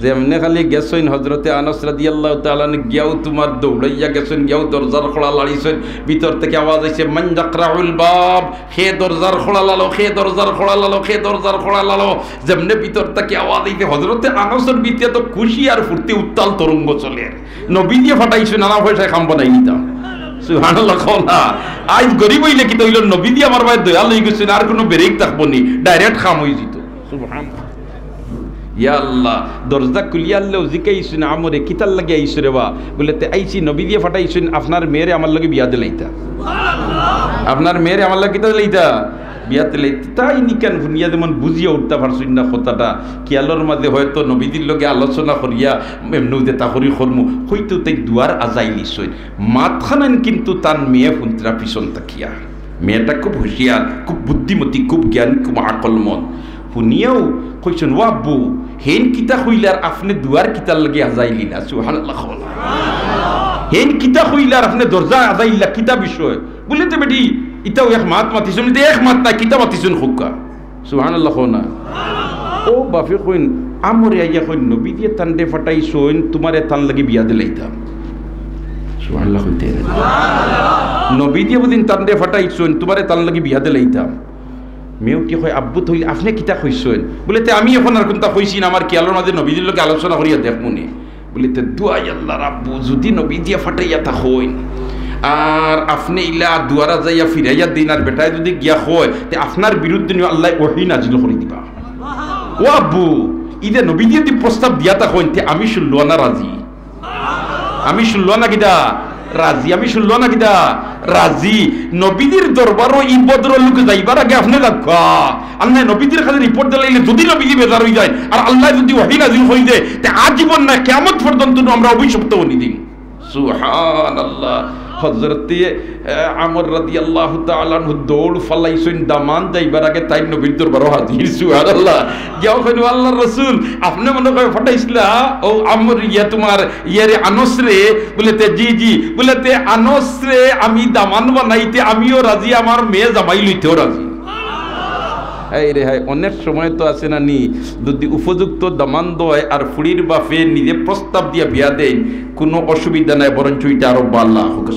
যেমনে খালি গেছইন, হযরতে আনাস রাদিয়াল্লাহু তাআলা আনহু গিয়াউ তুমার দৌড়াইয়া গেছইন, গিয়াউ দরজার কড়া লাড়িছইন, ভিতর থাকি আওয়াজ আইছে, "মান ইয়াকরাউল বাব?" কে দরজার কড়া লাড়ো, কে দরজার কড়া লাড়ো, কে দরজার কড়া লাড়ো। যেমনে ভিতর থাকি আওয়াজ আইছে, হযরতে আনাসর ভিতরে তো খুশি আর ফুর্তি উত্তাল তরঙ্গ চলের। নবীজিয়ে পাঠাইছইন, নানা পয়সায় কাম বানাই নিতাম। সুবহানাল্লাহ কও না। আইজ গরিব অইলে কিতা অইলো, নবীজি আমার বায় দয়াল অইগেছইন, আর কুনু ব্রেক থাকবো নি, direct কাম অইযিতো। সুবহানাল্লাহ। ইয়া আল্লাহ, দরজা খুলিয়া আনলেও জিকাইছইন, "আমরে, কিতার লাগি আইছো রে বা?" বুলে, "তে আইছি, নবীজিয়ে পাঠাইছইন, আপনার মেয়েরে আমার লগে বিয়া দিলাইতা। আপনার মেয়েরে আমার লগে কিতা দিলাইতা? বিয়া দিলাইতা।" তাইন ইখান হুনিয়া যেমন বুঝিয়া উঠতা পারছইন না কথাটা, খিয়ালর মাঝে হয়তো নবীজির লগে আলোচনা করিয়া এমনেউ যেতা করি করমু, হয়তো তাইন দুয়ার আজাইলিছইন। মাতখানাইন কিন্তু তান মেয়ে ফুনতরা পিছন থাকিয়া। মেয়েটা খুব হুঁশিয়ার, খুব বুদ্ধিমতী, খুব জ্ঞানী, খুব আকলমন। হুনিয়াউ কইছইন, "ও আব্বু, হেইন কিতা কইলার, আপনে দুয়ার কিতার লাগি আজাইলিলা?" সুবহানাল্লাহ কও না। "হেইন কিতা কইলার, আপনে দরজা আজাইলা, কিতা বিষয়?" বুলে, "তে বেটি, ইতাউ এক মাত মাতিছইন।" বুলে, "তে এক মাত না, কিতা মাতিছইন কউক্কা।" সুবহানাল্লাহ কও না। ও বাপে কইন, "আমরে আইয়া কইন, নবীজিয়ে তানরে পাঠাইছইন, তুমারে তান লাগি বিয়া দিলাইতাম।" সুবহানাল্লাহ কইতে। "নবীজিয়ে বুঝিন তানরে পাঠাইছইন, তুমারে তান লাগি বিয়া দিলাইতাম।" মেয়েটি কয়, "আব্বু, তে অইলে আপনে কিতা কইছইন?" বুলে, "তে আমি অখন আর কুনতা কইছি না, আমার খিয়ালর মাঝে নবীজির লগে আলোচনা করিয়া দেখমুনে।" বুলে, "তে দোয়াই আল্লাহ রাব্বু, যুদি নবীজিয়ে পাঠাইয়া থাকইন, আর আপনে ইলা দুয়ারা যাইয়া ফিরাইয়া দিন, আর বেটায় যুদি গিয়া কয়, তে আপনার বিরুদ্ধে নিয়া আল্লায় ওহী নাজিল করি দিবা।" ও আব্বু, ইদে নবীজি যদি প্রস্তাব দিয়া থাকইন, তে আমি ষোলো আনা রাজি। আমি ষোলো আনা কিতা? রাজি। আমি ষোলো আনা কিতা? রাজি। নবীজির দরবারো ই ভদ্রলোক যাইবার আগে আপনে যাউক্কা। আর নায় নবীজির কাছে রিপোর্ট দিলাইলে যদি নবীজি বেজার অইযাইন, আর আল্লায় যদি ওহী নাজিল করি দেয়, তে আজীবন নায় কিয়ামত পর্যন্ত আমরা অভিশপ্ত অইনি দিন। সুবহানাল্লাহ। হযরতে, আহ, আমর রাদিয়াল্লাহু তাআলা আনহু দৌড় ফালাইছইন, দামান যাইবার আগে তাইন নবীর দরবারো হাজির। সুবহানাল্লাহ। গিয়া কইন, "ও আল্লাহর রাসূল, আপনে মনে কয় ফাটাইছলা, ও আমর ইয়া তুমার ইয়ারে আনস রে?" বুলে, "তে জি, জি।" বুলে, "তে আনস রে আমি দামান বানাইতে আমিও রাজি, আমার মেয়ে জামাই লইতেও রাজি।" হায় রে হায়, অনেক সময় তো আছে না নি, যদি উপযুক্ত দামান দেয় আর ফুড়ির বাপে নিজে প্রস্তাব দিয়া বিয়া দেইন, কুনু অসুবিধা নাই, বরঞ্চ ইটা আরো বালা।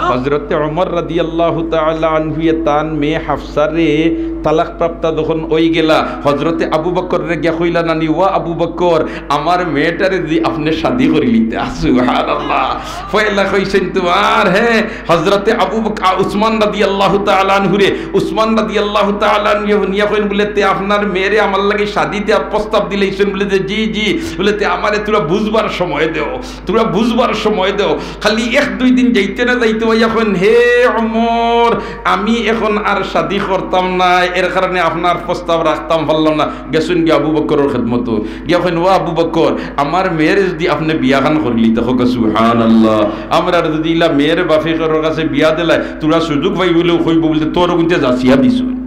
হযরতে ওমর রাদিয়াল্লাহু তাআলা আনহুয়ে তান মেয়ে হাফসারে তালাক প্রাপ্তা যখন অইগেলা, হযরতে আবু বকররে গিয়া কইলা না নি, "ও আবু বকর, আমার মেয়েটারে যদি আপনে শাদি করিলিতা।" সুবহানাল্লাহ। পয়লা কইছইন তুমার, হে, হযরতে আবু বক-, আ, উসমান রাদিয়াল্লাহু তাআলা আনহুরে, উসমান রাদিয়াল্লাহু তাআলা আনহুয়ে হুনিয়া কইন বুলে, "তে আপনার মেয়েরে আমার লাগি শাদি দেওয়ার প্রস্তাব দিলাইছইন?" বুলে যে, "জি, জি।" বুলে, "তে আমারে থুড়া বুঝবার সময় দেও, থুড়া বুঝবার সময় দেও।" খালি এক দুই দিন যাইতে না যাইতে অইয়া কইন, "হে ওমর, আমি এখন আর শাদি করতাম না, এর কারণে আপনার প্রস্তাব রাখতাম পারলাম না।" গেছইন গিয়া আবু বকরর খেদমতো, গিয়া কইন, "ও আবু বকর, আমার মেয়েরে যদি আপনে বিয়াখান করিলিতা।" কউক্কা সুবহানাল্লাহ। আমরার যদি ইলা মেয়ের বাপের কাছে বিয়া দিলায়, থুড়া সুযোগ পাইবো বুলে কইবো বুলে, "তোর গুনতে যাচিয়া দিছইন।"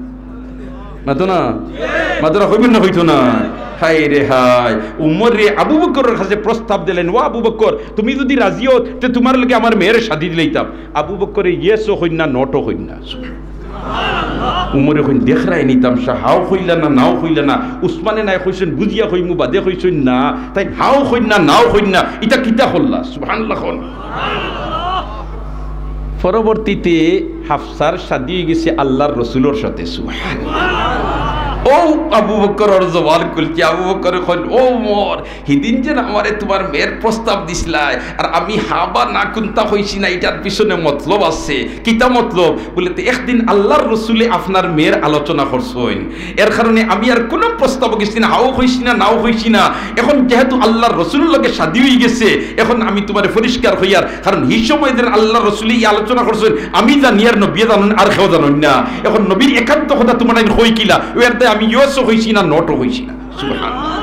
মাতো না? মাতো না, কইবো না, কইতো না? হায় রে হায়। উমরে আবু বকরর কাছে প্রস্তাব দিলাইন, "ও আবু বকর, তুমি যদি রাজি অও, তে তুমার লগে আমার মেয়ের শাদি দিলাইতাম।" আবু বকরে yes ও কইন না, not ও কইন না। উমরে কইন, "দেখরায়নি তামশা, হাও কইলা না, নাও কইলা না।" উসমানে নায় কইছইন, "বুঝিয়া কইমু, বাদে কইছইন না।" তাইন হাও কইন না, নাও কইন না, ইটা কিতা করলা? সুবহানাল্লাহ কউন। পরবর্তীতে হাফসার শাদি অইগেছে আল্লাহর রসুলর সাথে। সুবহানাল্লাহ। ও আবু বকরর জবান খুলছে, আবু বকরে কইন, "ও ওমর, হিদিন যেন আমারে তুমার মেয়ের প্রস্তাব দিছলায়, আর আমি হা বা না কুনতা কইছি না, ইটার পিছনে মতলব আছে।" কিতা মতলব? বুলে, "তে একদিন আল্লাহর রসুলে আপনার মেয়ের আলোচনা করছইন, এর কারণে আমি আর কুনু প্রস্তাবো গেছি না, হাও কইছি না, নাও কইছি না। এখন যেহেতু আল্লাহর রসুলর লগে শাদি অইগেছে, এখন আমি তুমারে পরিষ্কার কইয়ার, কারণ হি সময় যেন আল্লাহর রসুলে ই আলোচনা করছইন, আমি জানি আর নবীয়ে জানইন, আর কেউ জানইন না। এখন নবীর একান্ত কথা তুমার আইন কই কিলা, ওই আর তাই আমি yes ও কইছি না, not ও কইছি না।" সুবহানাল্লাহ।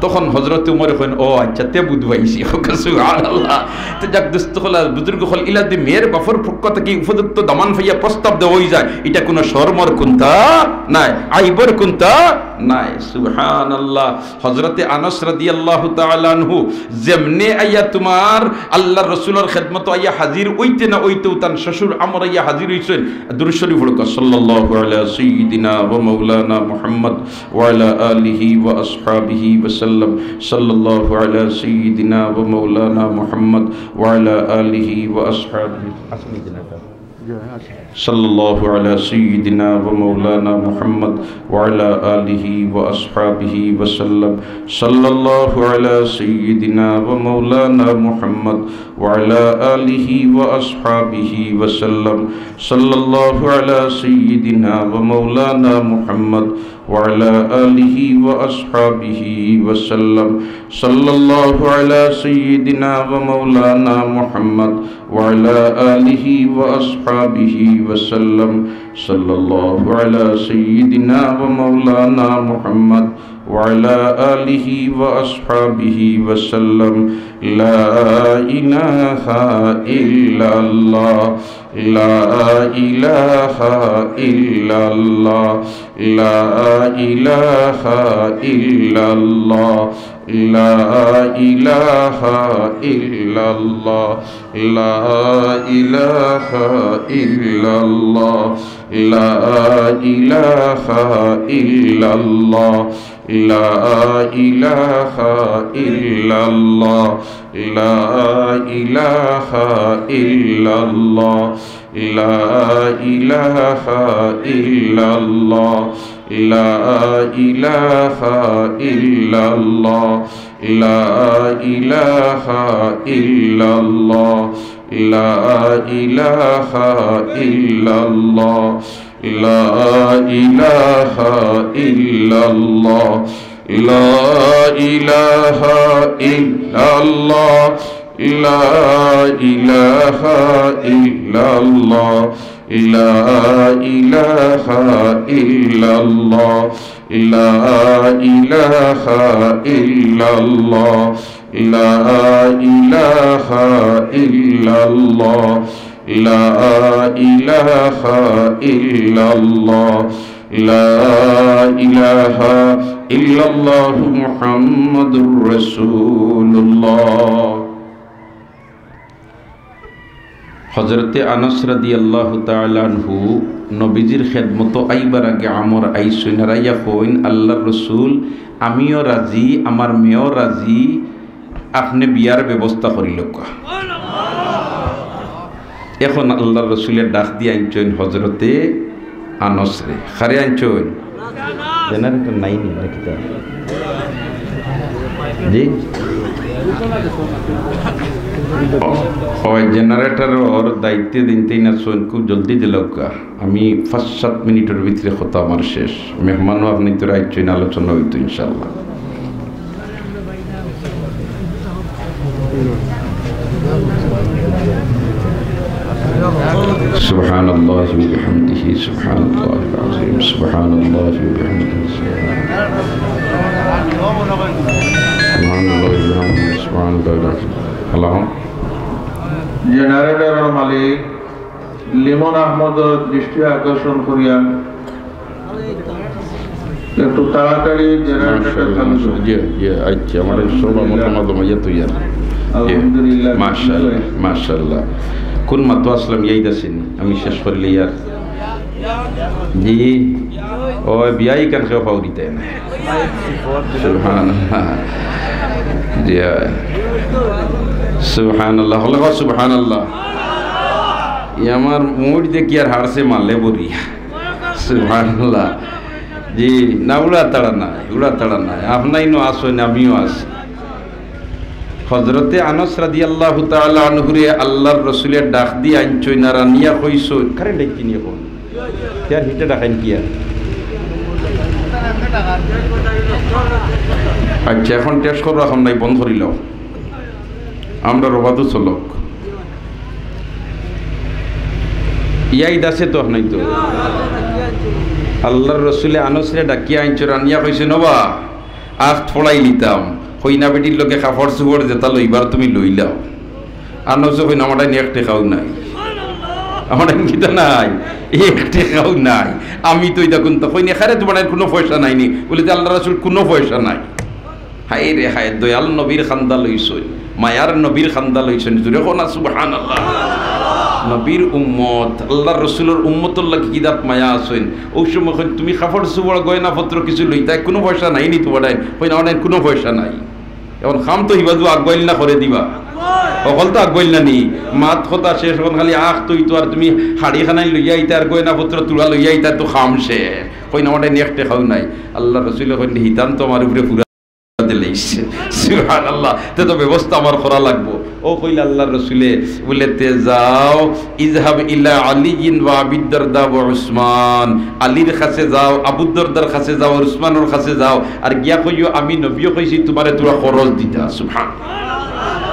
তখন হযরতে উমরে কইন, "ও আচ্ছা, তে বুঝ পাইছি।" কউক্কা সুবহানাল্লাহ। তে যাক দোস্ত অকল, বুজুর্গ অকল, ইলা যদি মেয়ের বাপর পক্ষ থাকি উপযুক্ত দামান পাইয়া প্রস্তাব দেওয়া অইযায়, ইটা কুনু শরমর কুনতা নাই, আইবর কুনতা নাই। সুবহানাল্লাহ। হযরতে আনাস রাদিয়াল্লাহু তাআলা আনহু যেমনে আইয়া তুমার আল্লাহর রসুলর খেদমতো আইয়া হাজির অইতে না অইতেউ তান শ্বশুর আমর আইয়া হাজির অইছইন। দুরূদ শরীফ পড়উক্কা, সাল্লাল্লাহু আলা সাইয়্যিদিনা ওয়া মাওলানা মুহাম্মদ ওয়া আলা আলিহি ওয়া আসহাবিহি ওয়া সাল্লাম। সাল্লাল্লাহু আলা সাইয়্যিদিনা ওয়া মাওলানা মুহাম্মদ ওয়া আলা আলিহি ওয়া আসহাবিহি। صلى الله على سيدنا ومولانا محمد وعلى آله وأصحابه وسلم. صلى الله على سيدنا ومولانا محمد وعلى آله وأصحابه وسلم. صلى الله على سيدنا ومولانا محمد وعلى آله وأصحابه وسلم. صلى الله على سيدنا ومولانا محمد وعلى آله وأصحابه وسلم. صلى الله على سيدنا ومولانا محمد وعلى آله وأصحابه وسلم. لا إله إلا الله. لا إله إلا الله. لا إله إلا الله. لا إله إلا الله. لا إله إلا الله. لا إله إلا الله. لا إله إلا الله. لا إله إلا الله. لا إله إلا الله. لا إله إلا الله. لا إله إلا الله. لا إله إلا الله. لا إله إلا الله. لا إله إلا الله، لا إله إلا الله، لا إله إلا الله، لا إله إلا الله، لا إله إلا الله، لا إله إلا الله، لا إله إلا الله محمد رسول الله. হজরতে আনাস রাদিয়াল্লাহু তাআলা আনহু নবীজির খেদমতো আইবার আগে আমর আইছইন, আর আইয়া কইন, "আল্লাহর রসুল, আমিও রাজি, আমার মেয়েও রাজি, আপনে বিয়ার ব্যবস্থা করিলউক্কা।" এখন আল্লাহর রসুলে ডাক দিয়া আনছইন হজরতে আনাসরে। কারে আনছইন? জেনারেটর নাই নি নাকি তা? জি? ও, ওই জেনারেটরর দায়িত্বে দিনতেই না শোন, খুব জলদি দিলউক্কা। আমি পাঁচ সাত মিনিটর ভিতরে কথা আমার শেষ। মেহমানও আপনে তো আইছইন, আলোচনা অইতো ইনশাআল্লাহ। سبحان الله وبحمده، سبحان الله العظيم، سبحان الله وبحمده، سبحان الله وبحمده، سبحان الله العظيم. হ্যালো? জেনারেটরর মালিক লিমন আহমদর দৃষ্টি আকর্ষণ করিয়া একটু তাড়াতাড়ি জেনারেটরটা চালু করুন। জি, জি, আচ্ছা, আমার সব আমার জমা জমা ইয়ে তৈয়ার। জি, আলহামদুলিল্লাহ। মাশাআল্লাহ, মাশাআল্লাহ। কোন মাতো আসলাম, ইয়াদ আছে নি? আমি শেষ করিলে ইয়ার। জি, ও বিয়াই কান কেউ পাউরিতে না। সুবহানাল্লাহ। জি, সুবহানাল্লাহ। হকলে কও সুবহানাল্লাহ। ই আমার মুড় দেখি আর হারছে মালে বরিয়া। সুবহানাল্লাহ। জি, না, উড়া তাড়া নাই, উড়া তাড়া নাই। আপনাইনও আছইন, আমিও আছি। হজরতে আনাস রাদিয়াল্লাহু তাআলা আনহুরে আল্লাহর রসুলে ডাক দিয়া আনছইন, আর আনিয়া কইছইন, কারেন্ট আইছে নি এখন? তে আর হিটে ডাকাইন কিয়া? আচ্ছা, এখন টেস্ট করো, এখন নাই, বন্ধ করিলাও। আমরা রবাদু চলক। ইয়াদ আছে তো, নাই তো? আল্লাহর রসুলে আনাসরে ডাকিয়া আনছইন, আনিয়া কইছইন, "ওবা, আখত ফড়াই নিতাম, কইনা বেটির লগে কাপড় চুপড় যেতা লইবার তুমি লইলাও।" আনাসে কইন, "আমার টাইন এক টেকাও নাই।" আমার টাইন কিতা নাই? এক টেকাও নাই। আমি তো ইতা কুন্তা কইন, "এখানে তোমার টাইন কুনু পয়সা নাই নি?" বুলে, "তে আল্লাহর রসুল, কুনু পয়সা নাই।" হায় রে হায়, দয়াল নবীর খান্দা লইছইন, মায়ার নবীর খান্দা লইছইন, জুরে কও না সুবহানাল্লাহ। নবীর উম্মত, আল্লাহর রসুলর উম্মতর লাগি কি জাত মায়া আছইন। অউ সময় কইন, "তুমি কাপড় চুপড় গয়না পত্র কিছু লইতায়, কুনু পয়সা নাই নি তোমার টাইন?" কইন, "আমার টাইন কুনু পয়সা নাই।" এখন কাম তো হিবাদু আগুয়াইল না করে দিবা, হকল তো আগুয়াইল না নি, মাত কথা শেষ, এখন খালি আখ তুই তো, আর তুমি হাড়ি খানাই লইয়া আইতা, আর গয়না পত্র তুলা লইয়া আইতা, তো কাম শেষ। কইন, "আমার টাইন এক টেকাও নাই।" আল্লাহর রসুলে কইন, "হিতান তো আমার উপরে পুরা দিলাইছে।" সুবহানাল্লাহ। তে তো ব্যবস্থা আমার করা লাগবো। অউ কইলে আল্লাহর রসুলে বুলে, "তে যাও, ইযহাব ইলা আলিয়্যিন ওয়া আবিদ দারদা ওয়া উসমান।" আলীর কাছে যাও, আবু দরদার কাছে যাও, উসমানর কাছে যাও, আর গিয়া কইও, 'আমি নবীয়ে কইছি তোমারে থুড়া খরচ দিতা।'" সুবহান।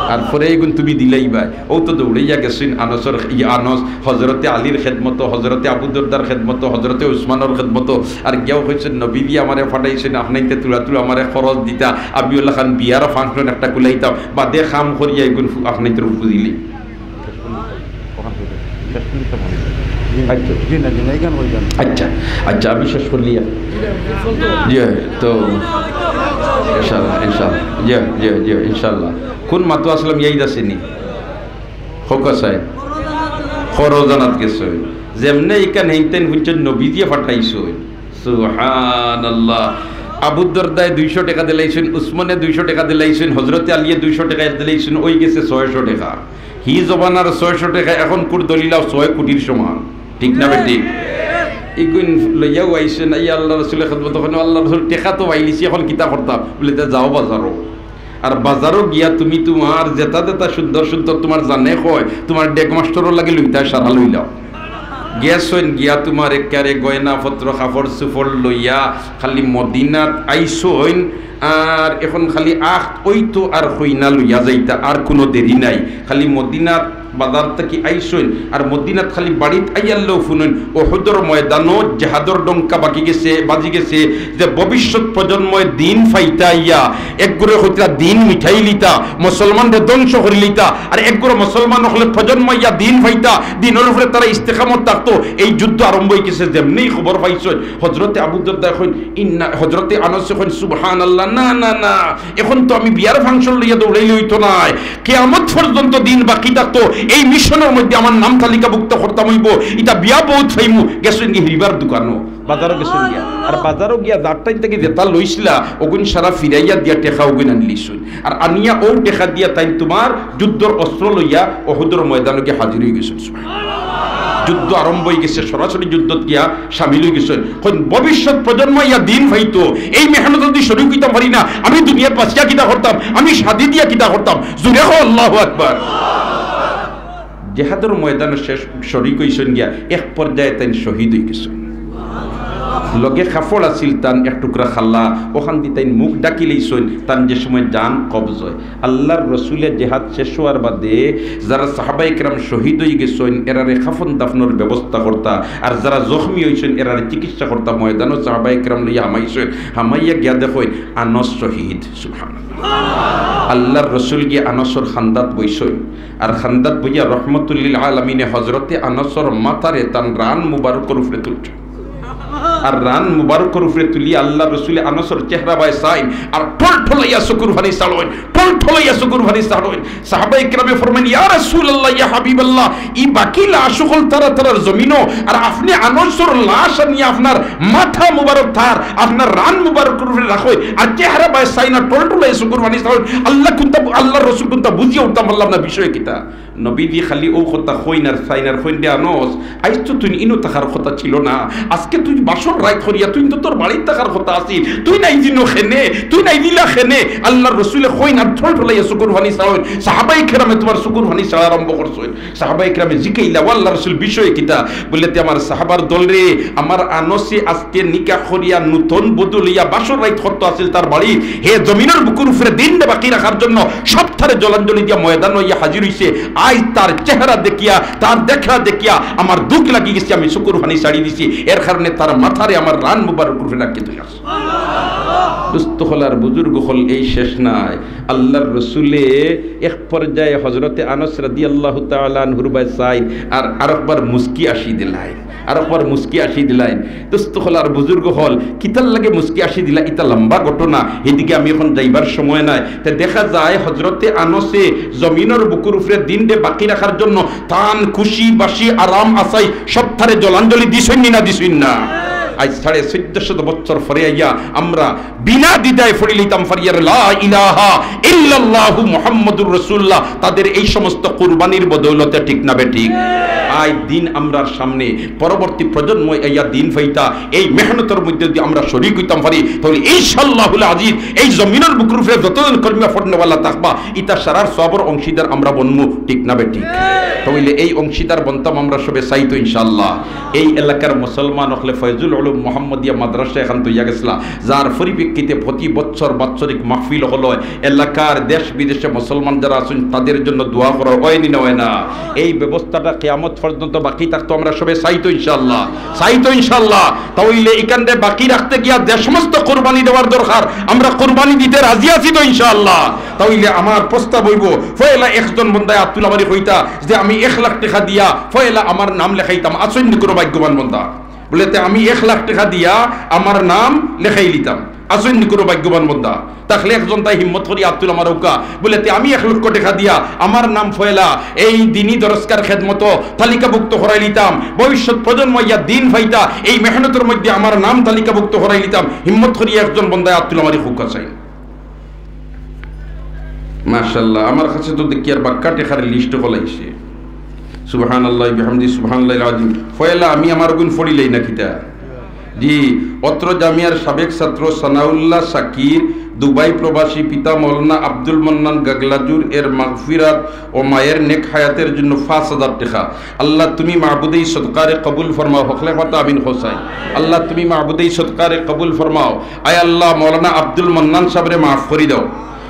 আর পরে ইগুন তুমি দিলাইবায়। অউ তো দৌড়াইয়া গেছইন আনাসর, ই আনাস, হজরতে আলীর খেদমতো, হজরতে আবু দরদার খেদমতো, হজরতে উসমানর খেদমতো, আর গিয়াও কইছইন, "নবীজি আমারে পাঠাইছইন, আপনাইনতে থুড়া থুড়া আমারে খরচ দিতা, আমি অলাখান বিয়ার function একটা কুলাইতাম, বাদে কাম করিয়া ইগুন ফু-, আপনাইনতর বুঝিলি।" আচ্ছা। জি না, জি না, ইখান কইতাম। আচ্ছা, আচ্ছা, আমি শেষ করিলিয়ার। জি, তো ইনশাআল্লাহ, ইনশাআল্লাহ। জি, জি, জি, ইনশাআল্লাহ। কোন মাতো আসলাম, ইয়াদ আছে নি? কউক্কা চাই। খরচ আনাত গেছইন। যেমনে ইখান হেইনতেন হুনছইন নবীজিয়ে পাঠাইছইন। সুবহানাল্লাহ। আবু দরদায় দুইশো টেকা দিলাইছইন, উসমানে দুইশো টেকা দিলাইছইন, হজরতে আলীয়ে দুইশো টেকা দিলাইছইন, অইগেছে ছয়শো টেকা। হি জমানার ছয়শো টেকা এখনকুর দলিলাও ছয় কুটির সমান। ঠিক না বেঠিক? ইগুন লইয়াও আইছইন, আইয়া আল্লাহর রসুলর খেদমতো কইন, "আল্লাহর রসুল, টেকা তো পাইলিছি, এখন কিতা করতাম?" বুলে, "তে যাও বাজারো।" আর বাজারো গিয়া তুমি তুমার যেতা যেতা সুন্দর সুন্দর তুমার জানে কয়, তুমার ডেগ মাস্টরর লাগি লইতায় সারা লইলাও। গেছইন গিয়া তুমার একেবারে গয়নাপত্র, কাপড়-চুপড় লইয়া খালি মদিনাত আইছইন, আর এখন খালি আখত অইতো আর কইনা লইয়া যাইতা, আর কুনু দেরি নাই। খালি মদিনাত বাজার থাকি আইছইন, আর মদিনাত খালি বাড়িত আইয়ার লগে হুনইন, উহুদর ময়দানো জেহাদর ডঙ্কা বাকি গেছে, বাজি গেছে, যে ভবিষ্যৎ প্রজন্ময় দিন ফাইতা আইয়া, একগুরে কইতরা দিন মিটাইলিতা, মুসলমানরে ধ্বংস করিলিতা, আর একগুরে মুসলমান অকলে প্রজন্ম আইয়া দিন ফাইতা, দিনর উপরে তারা ইস্তেকামত থাকতো। এই যুদ্ধ আরম্ভ অই গেছে, যেমনেই খবর পাইছইন, হযরতে আবু দরদায় কইন, ইন্না, হযরতে আনাসে কইন, "সুবহানাল্লাহ, না, না, না, এখন তো আমি বিয়ার function লইয়া দৌড়াইলে অইতো নায়, কিয়ামত পর্যন্ত দিন বাকি থাকতো, এই মিশনর মধ্যে আমার নাম তালিকাভুক্ত করতাম অইবো, ইতা বিয়া বউত পাইমু।" গেছইন গিয়া হিরবার দোকানো, বাজারো গেছইন গিয়া, আর বাজারো গিয়া যার টাইম থাকি যেতা লইছিলা, অগুন সারা ফিরাইয়া দিয়া টেকা অগুন আনিলিছইন। আর আনিয়া অউ টেকা দিয়া তাইন তুমার যুদ্ধর অস্ত্র লইয়া উহুদর ময়দানো গিয়া হাজির অই গেছইন। যুদ্ধ আরম্ভ অই গেছে, সরাসরি যুদ্ধত গিয়া শামিল অই গেছইন। কইন, ভবিষ্যৎ প্রজন্ম ইয়া দিন পাইতো, এই মেহনত যদি শরিক অইতাম পারি না, আমি দুনিয়াত বাঁচিয়া কিতা করতাম, আমি শাদি দিয়া কিতা করতাম? জুরে কও, আল্লাহু আকবার। জেহাদর ময়দানো শেষ শরিক অইছইন গিয়া, এক পর্যায়ে তাইন শহীদ অই গেছইন। লগে কাপড় আছিল তান এক টুকরা খাল্লা, অখানদি তাইন মুখ ঢাকি লইছইন, তান যে সময় জান কবজ অয়। আল্লাহর রসুলে জেহাদ শেষ অওয়ার বাদে যারা সাহাবায়ে কেরাম শহীদ অই গেছইন, এরারে কাফন দাফনর ব্যবস্থা করতা, আর যারা জখমি অইছইন, এরারে চিকিৎসা করতা। ময়দানো সাহাবায়ে কেরাম লইয়া হামাইছইন, হামাইয়া গিয়া দেখইন আনস শহীদ। সুবহানাল্লাহ। আল্লাহর রসুল গিয়া আনসর খান্দাত বইছইন, আর খান্দাত বইয়া রহমতুল্লিল আলামিনে হজরতে আনসর মাথারে তান রান মুবারকর উপরে তুলছইন। আর রান মুবারকর উপরে তুলি আল্লাহর রসুলে আনসর চেহারা বায় চাইন, আর টলটলাইয়া চকুর পানি ছাড়ইন, টলটলাইয়া চকুর পানি ছাড়ইন। সাহাবায়ে কেরামে ফরমাইন, "ইয়া রাসূলুল্লাহ, ইয়া হাবিবাল্লাহ, ই বাকি লাশ অকল তারা তারার জমিনো, আর আপনে আনসর লাশ আনিয়া আপনার মাথা মুবারক তার, আপনার রান মুবারকর উপরে রাখইন, আর চেহারা বায় চাইন, আর টলটলাইয়া চকুর পানি ছাড়ইন।" আল্লাহ কুনতা, আল্লাহর রসুল কুনতা বুঝিয়া উঠতাম পারলাম না বিষয় কিতা। নবীজি খালি অউ কথা কইন আর চাইন আর কইন, "রে আনস, আইজ তো তুইন ইনো থাকার কথা ছিল না, আজকে তুইন বাসর রাইত করিয়া তুইন তো তোর বাড়িত থাকার কথা আছিল, তুইন আইজ ইনো কেনে, তুইন আইজ ইলা কেনে?" আল্লাহর রসুলে কইন আর টলটলাইয়া চকুর পানি ছাড়ইন, সাহাবায়ে কেরামে তুমার চকুর পানি ছাড়া আরম্ভ করছইন। সাহাবায়ে কেরামে জিকাইলা, "ও আল্লাহর রসুল, বিষয় কিতা?" বলে, "তে আমার সাহাবার দল রে, আমার আনসে আজকে নিকাহ করিয়া নতুন বধূ লইয়া বাসর রাইত করতো আছিল তার বাড়ি, হে জমিনর বুকুর উপরে দিনরে বাকি রাখার জন্য সব তারে জলাঞ্জলি দিয়া ময়দানো আইয়া হাজির অইছে। আইজ তার চেহারা দেখিয়া, তার দেখা দেখিয়া আমার দুখ লাগি গেছে, আমি চকুর পানি ছাড়ি দিছি। এর কারণে তার মাথারে আমার রান মুবারকর উপরে রাখি তুই আস।" দোস্ত অকল আর বুজুর্গ অকল, এই শেষ নায়। আল্লাহর রসুলে এক পর্যায়ে হজরতে আনস রাদিয়াল্লাহু তাআলা আনহুর বায় চাইন আর আরকবার মুস্কি আসি দিলাইন। আরকবার মুস্কি আসি দিলাইন। দোস্ত অকল আর বুজুর্গ অকল, কিতার লাগি মুস্কি আসি দিলা, ইতা লম্বা ঘটনা, হিদিকে আমি এখন যাইবার সময় নাই। তে দেখা যায় হজরতে আনসে জমিনর বুকুর উপরে দিনরে বাকি রাখার জন্য তান খুশি বাসি আরাম আসাই সব তারে জলাঞ্জলি দিছইন নি না দিছইন না? আইজ সাড়ে চৌদ্দশত বছর পরে আইয়া আমরা বিনা দ্বিধায় পড়ি লইতাম পারি আর লা ইলাহা ইল্লাল্লাহু মুহাম্মাদুর রাসূলুল্লাহ, তাদের এই সমস্ত কুরবানির বদৌলতে, ঠিক না বেঠিক? আইজ দিন আমরার সামনে, পরবর্তী প্রজন্ম আইয়া দিন পাইতা, এই মেহনতর মধ্যে যদি আমরা শরিক অইতাম পারি, তাহলে ইনশাআল্লাহুল আজিজ এই জমিনর বুকুর উপরে যতজন কলিমা পড়নেওয়ালা থাকবা, ইতা সারার সওয়াবর অংশীদার আমরা বনমু, ঠিক না বেঠিক? তাহলে এই অংশীদার বনতাম আমরা সবে চাইতো ইনশাআল্লাহ। এই এলাকার মুসলমান অকলে ফয়জুল উলুম মোহাম্মদিয়া মাদ্রাসা এখান তৈয়া গেছলা, যার পরিপ্রেক্ষিতে প্রতি বছর বাৎসরিক মাহফিল অকল অয়। এলাকার দেশ বিদেশে মুসলমান যারা আছইন তাদের জন্য দোয়া করার অয় নি না অয় না? এই ব্যবস্থাটা কিয়ামত পর্যন্ত বাকি থাকতো, আমরা সবে চাইতো ইনশাআল্লাহ, চাইতো ইনশাআল্লাহ। তাইলে ইখানরে বাকি রাখতে গিয়া যে সমস্ত কুরবানি দেওয়ার দরকার, আমরা কুরবানি দিতে রাজি আছি তো ইনশাআল্লাহ। তাইলে আমার প্রস্তাব অইবো, পয়লা একজন বন্দায় আত তুলা মারি কইতা যে আমি এক লাখ টেকা দিয়া পয়লা আমার নাম লেখাইতাম, আছইন নি কুনু ভাগ্যবান বন্দা? বলে, "তে আমি এক লাখ টেকা দিয়া আমার নাম লেখাইলিতাম।" আছইন নি কুনু ভাগ্যবান বন্দা? তাইলে একজন তাই হিম্মত করি আত তুলা মারউক্কা। বলে, "তে আমি এক লক্ষ টেকা দিয়া আমার নাম পয়লা এই দিনি দরসগার খেদমতো তালিকাভুক্ত করাইলিতাম, ভবিষ্যৎ প্রজন্ম ইয়া দিন পাইতা, এই মেহনতর মধ্যে আমার নাম তালিকাভুক্ত করাইলিতাম।" হিম্মত করি একজন বন্দায় আত তুলা মারি কউক্কা চাই। মাশাআল্লাহ, আমার কাছে তো দেখি আর বাক্কা টেকার লিস্ট অকল আইছে। সুবহানাল্লাহ বিহামদি, সুবহানাল্লাহিল আযীম। পয়লা আমি আমার গুণ পড়িলাই না কিতা? জি, অত্র জামিয়ার সাবেক ছাত্র সানাউল্লাহ শাকির, দুবাই প্রবাসী, পিতা মৌলানা আব্দুল মান্নান গাগলাজুর এর মাগফিরাত ও মায়ের নেক হায়াতের জন্য পাঁচ হাজার টাকা। আল্লাহ, তুমি মাবুদে এই সদকারে কবুল ফরমাও। হকলে কথা আমিন হোসাই। আল্লাহ, তুমি মাবুদে এই সদকারে কবুল ফরমাও। আয় আল্লাহ, মৌলানা আব্দুল মান্নান সাবরে মাফ করি দাও।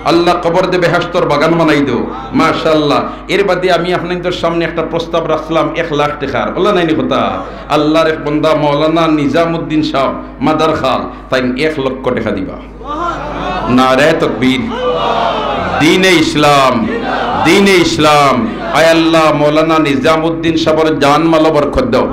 আল্লাহ, কবর দে বেহেশতর বাগান বানাই দেও। মাশাআল্লাহ। এর বাদে আমি আপনাদের সামনে একটা প্রস্তাব রাখলাম এক লাখ টাকার। আল্লাহ নাইনি কথা। আল্লাহর এক বন্দা মৌলানা নিজামুদ্দিন সাহেব মাদার খাল, তাইন এক লক্ষ টাকা দিবা। নারায়ে তকবীর। দ্বীনে ইসলাম, দ্বীনে ইসলাম। আয় আল্লাহ, মৌলানা নিজামুদ্দিন সাহেবর জান মালো বরকত দাও।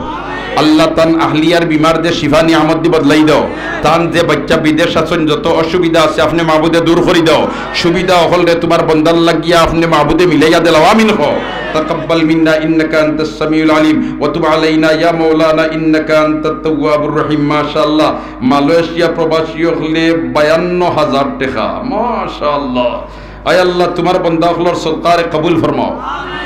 আল্লাহ, তান আহলিয়ার বিমার দে শিফা নিয়ামত দি বদলাই দাও। তান যে বাচ্চা বিদেশ আছইন, যত অসুবিধা আছে, আপনে মাবুদে দূর করি দাও। সুবিধা অকলরে তুমার বন্দার লাগিয়া আপনে মাবুদে মিলাইয়া দিলাও। আমিন কও। তাকাব্বাল মিন্না ইন্নাকা আনতাস সামিউল আলিম ওয়া তুব আলাইনা ইয়া মাওলানা ইন্নাকা আনতাত তাওয়াবুর রহিম। মাশাআল্লাহ। মালয়েশিয়া প্রবাসী অকলে বায়ান্ন হাজার টাকা। মাশাআল্লাহ। আয় আল্লাহ, তুমার বন্দা অকলর সদকারে কবুল ফরমাও।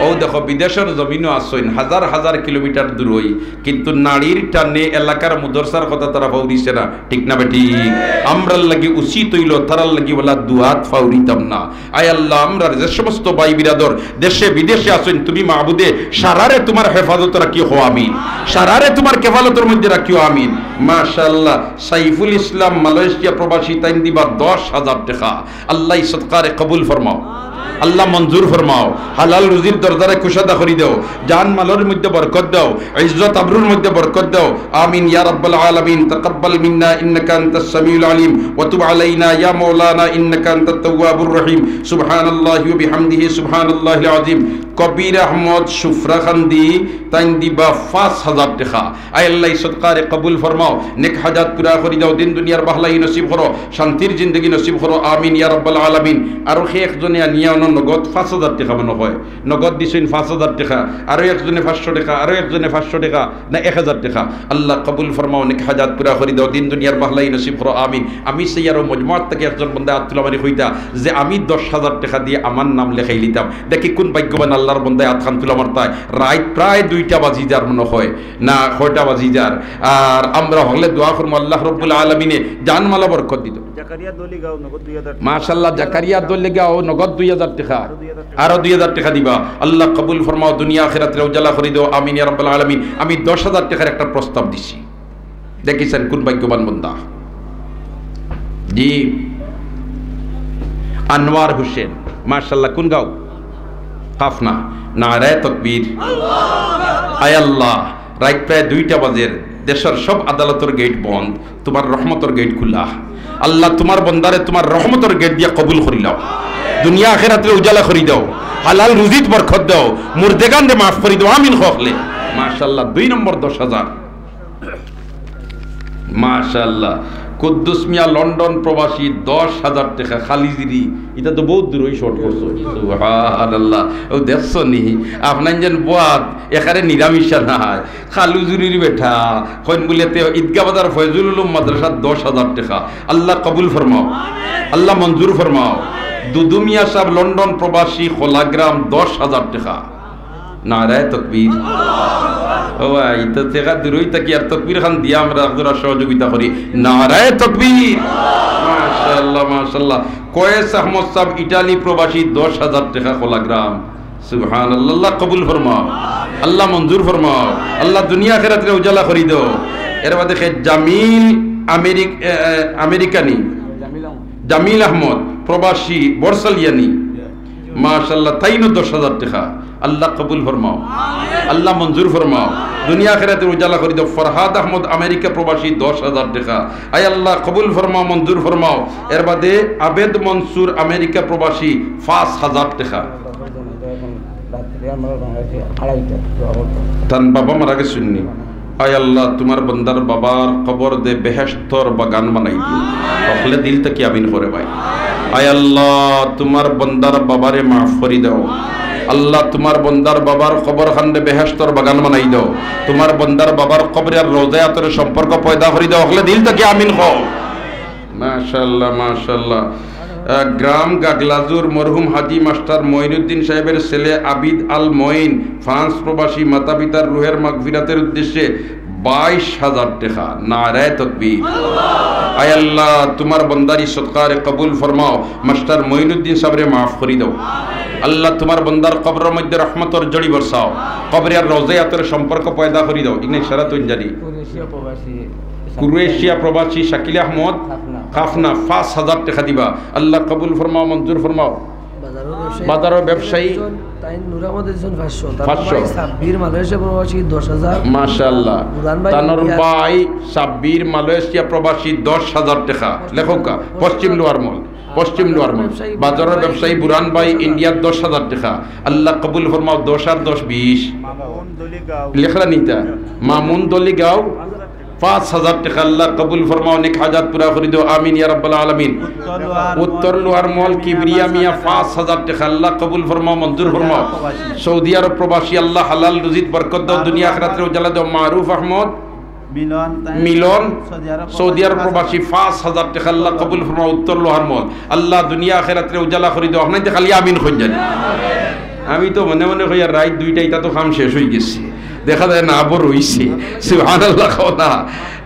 ও দেখো, বিদেশর জমিনো আছইন, হাজার হাজার কিলোমিটার দূরই, কিন্তু নাড়ির টানে এলাকার মুদরসার কথা তারা ফাউরিছে না, ঠিক না বেঠিক? আমরার লাগি উচিত অইলো, তারার লাগি ওলা দুহাত ফাউরিতাম না। আয় আল্লাহ, আমরার যে সমস্ত ভাই বিরাদর দেশে বিদেশে আছইন, তুমি মাবুদে সারারে তুমার হেফাজত রাখিও, কও আমিন। সারারে তুমার কেফালতর মধ্যে রাখিও, আমিন। মাশাআল্লাহ, সাইফুল ইসলাম মালয়েশিয়া প্রবাসী, তাইন দিবা দশ হাজার টাকা। আল্লাহ, এই সদকারে কবুল ফরমাও। আল্লাহ, মঞ্জুর ফরমাও। হালাল রুজির দরজারে কুশাদা করি দাও। জান মালর মধ্যে বরকত দাও। ইজ্জত আবরুর মধ্যে বরকত দাও। আমিন ইয়া রাব্বাল আলামিন। তাকাব্বাল মিন্না ইন্নাকা আনতাস সামিউল আলিম ওয়া তুব আলাইনা ইয়া মাওলানা ইন্নাকা আনতাত তাওয়াবুর রহিম। সুবহানাল্লাহি ওয়া বিহামদিহি, সুবহানাল্লাহিল আযীম। কবির আহমদ সুফরাকান্দি, তাইন দিবা পাঁচ হাজার টাকা। আয় আল্লাহ, এই সদকারে কবুল ফরমাও, নেক হাজাত পুরা করি দাও, দিন দুনিয়ার বাহলাই নসিব করো, শান্তির জিন্দেগি নসিব করো, আমিন ইয়া রাব্বাল আলামিন। আরো কে একজনে আনিয়া অনো নগদ পাঁচ হাজার টাকা মনে হয়, নগদ দিছইন পাঁচ হাজার টাকা, আরো একজনে পাঁচশো টাকা, আরো একজনে পাঁচশো টাকা, না এক হাজার টাকা। আল্লাহ কবুল ফরমাও, নেক হাজাত পুরা করি দাও, দিন দুনিয়ার বাহলাই নসিব করো, আমিন। আমি সেই আরো মজমুয়াত থাকি একজন বন্দায় আত তুলা মারি কইতা যে আমি দশ হাজার টাকা দিয়া আমার নাম লেখাই লিতাম। দেখি কোন ভাগ্যবান আল্লাহর বন্দায় আতখান তুলা মারতায়। রাইত প্রায় দুইটা বাজি যার মনে হয়, না কয়টা বাজি যার। আর আমরা হকলে দোয়া করমু আল্লাহ রব্বুল আলামিনে জান মালা বরকত দিত। জাকারিয়া দলিগাঁও নগদ দুই হাজার টাকা। মাশাআল্লাহ, জাকারিয়া দলিগাঁও নগদ দুই হাজার টাকা। আরো দুই হাজার টাকা। আরো দুই হাজার টাকা দিবা। আল্লাহ কবুল ফরমাও, দুনিয়া আখিরাতরে উজালা করি দাও। আমিন ইয়া রাব্বাল আলামিন। আমি দশ হাজার টাকার একটা প্রস্তাব দিছি। দেখিছেন কোন ভাগ্যবান বন্দা? জি, আনোয়ার হোসেন, মাশাআল্লাহ। কোন গাঁও? কাফনা। নারায়ে তকবীর। আয় আল্লাহ, রাইত প্রায় দুইটা বাজের, দেশর সব আদালতর গেট বন্ধ, তুমার রহমতর গেট খুলা। আল্লাহ, তুমার বন্দারে তুমার রহমতর গেট দিয়া কবুল করি লাও। দুনিয়া আখিরাতরে উজালা করি দাও। হালাল রুজিত বরকত দাও। মুর্দেগানরে মাফ করি দাও। আমিন কও হকলে। মাশাআল্লাহ, দুই নম্বর দশ হাজার। মাশাআল্লাহ। কুদ্দুস মিয়া লন্ডন প্রবাসী, দশ হাজার টাকা, খালি জিরি। ইটা তো বউত দূরই শর্ট করছো। সুবহানাল্লাহ। ও দেখছো নি? আপনার যেন বয়াত, এখানে নিরামিষা না হয়। খালু জুরির বেটা, কইন বুলে তে ঈদগাহ বাজার ফয়জুল উলুম মাদ্রাসা, দশ হাজার টাকা। আল্লাহ কবুল ফরমাও। আল্লাহ মঞ্জুর ফরমাও। দুদু মিয়া সাহেব লন্ডন প্রবাসী, খোলাগ্রাম, দশ হাজার টাকা। নারায়ে তকবীর। ও ভাই, তো টেকা দূরই থাকি আর তকবীর খান দিয়া আমরা একজোড়া সহযোগিতা করি। নারায়ে তকবীর। মাশাআল্লাহ, মাশাআল্লাহ। কয়েস আহমদ সাহেব ইটালি প্রবাসী, দশ হাজার টাকা খোলাগ্রাম। সুবহানাল্লাহ, আল্লাহ কবুল ফরমাও, আল্লাহ মঞ্জুর ফরমাও, আল্লাহ দুনিয়া আখিরাতরে উজালা করি দাও। এর বাদে খে জামিল আমেরিক-, এ, এ, আমেরিকানি, জামিল আহমদ প্রবাসী বরসালিয়ানি। মাশাআল্লাহ, তাইনও দশ হাজার টাকা। আল্লাহ কবুল ফরমাও। আল্লাহ মঞ্জুর ফরমাও। দুনিয়া আখিরাতরে উজালা করি দাও। ফরহাদ আহমদ আমেরিকা প্রবাসী দশ হাজার টাকা। আয় আল্লাহ কবুল ফরমাও, মঞ্জুর ফরমাও। এর বাদে আবেদ মনসুর আমেরিকা প্রবাসী পাঁচ হাজার টাকা। তান বাবা মারা গেছইন নি? আয় আল্লাহ, তুমার বন্দার বাবার কবর দে বেহেশতর বাগান বানাই দিও। হকলে দিল থাকি আমিন করে ভাই। আয় আল্লাহ, তুমার বন্দার বাবারে মাফ করি দাও। আল্লাহ, তুমার বন্দার বাবার কবর খান দে বেহেশতর বাগান বানাই দাও। তুমার বন্দার বাবার কবরে আর রোজায় আতরে সম্পর্ক পয়দা করি দাও। হকলে দিল থাকি আমিন কও। মাশাআল্লাহ, মাশাআল্লাহ। আহ, গ্রাম গাগলাজুর মরহুম হাজি মাস্টার মঈনুদ্দিন সাহেবের ছেলে আবিদ আল মঈন, ফ্রান্স প্রবাসী, মাতা পিতার রুহের মাগফিরাতের উদ্দেশ্যে বাইশ হাজার টেকা। নারায়ে তকবীর। আয় আল্লাহ, তুমার বন্দার ই সদকারে কবুল ফরমাও। মাস্টার মঈনুদ্দিন সাবরে মাফ করি দেও। আল্লাহ, তুমার বন্দার কবরর মধ্যে রহমতর জড়ি বরসাও। কবরে আর রওজায় আতর সম্পর্ক পয়দা করি দেও। ইগনে ইশারা তুন জানি। কুরুয়েশিয়া প্রবাসী। কুরুয়েশিয়া প্রবাসী শাকিল আহমদ খাফনা। খাফনা, পাঁচ হাজার টেকা দিবা। আল্লাহ, কবুল ফরমাও, মঞ্জুর ফরমাও। বাজারর ব্যবসায়ী। তাইন নূর আহমদ দিছইন পাঁচশো। তার পাঁচশো। ভাই সাব্বির মালয়েশিয়া প্রবাসী দশ হাজার। মাশাআল্লাহ। বুরান ভাই তানোর ইন্ডিয়া। ভাই সাব্বির মালয়েশিয়া প্রবাসী দশ হাজার টেকা। লেখউক্কা, পশ্চিম লোয়ার মল। পশ্চিম লোয়ার মল। ব্যবসায়ী বাজারর ব্যবসায়ী বুরান ভাই ইন্ডিয়ার দশ হাজার টেকা। আল্লাহ কবুল ফরমাও, দশ আর দশ বিশ। মামুন দলিগাঁও। লেখরা নিতা। মামুন দলিগাঁও। পাঁচ হাজার টেকা। আল্লাহ কবুল ফরমাও, নেক হাজাত পুরা করি দেও, আমিন ইয়া রাব্বাল আলামিন। উত্তর লোয়ার মল কিবরিয়া মিয়া, পাঁচ হাজার টেকা। আল্লাহ কবুল ফরমাও, মঞ্জুর ফরমাও। সৌদি আরব প্রবাসী, আল্লাহ হালাল রুজিত বরকত দেও, দুনিয়া আখিরাতরে উজালা দেও। মারুফ আহমদ মিলন, মিলন, সৌদি আরব সৌদি আরব প্রবাসী, পাঁচ হাজার টেকা। আল্লাহ কবুল ফরমাও, উত্তর লোয়ার মল। আল্লাহ দুনিয়া আখিরাতরে উজালা করি দেও। আপনারা খালি আমিন কইন জানি। আমি তো মনে মনে কই, আর রাইত দুইটা, ইতা তো কাম শেষ অইগেছে। দেখা যায় না, আবার রইছে। সুবহানাল্লাহ কও না।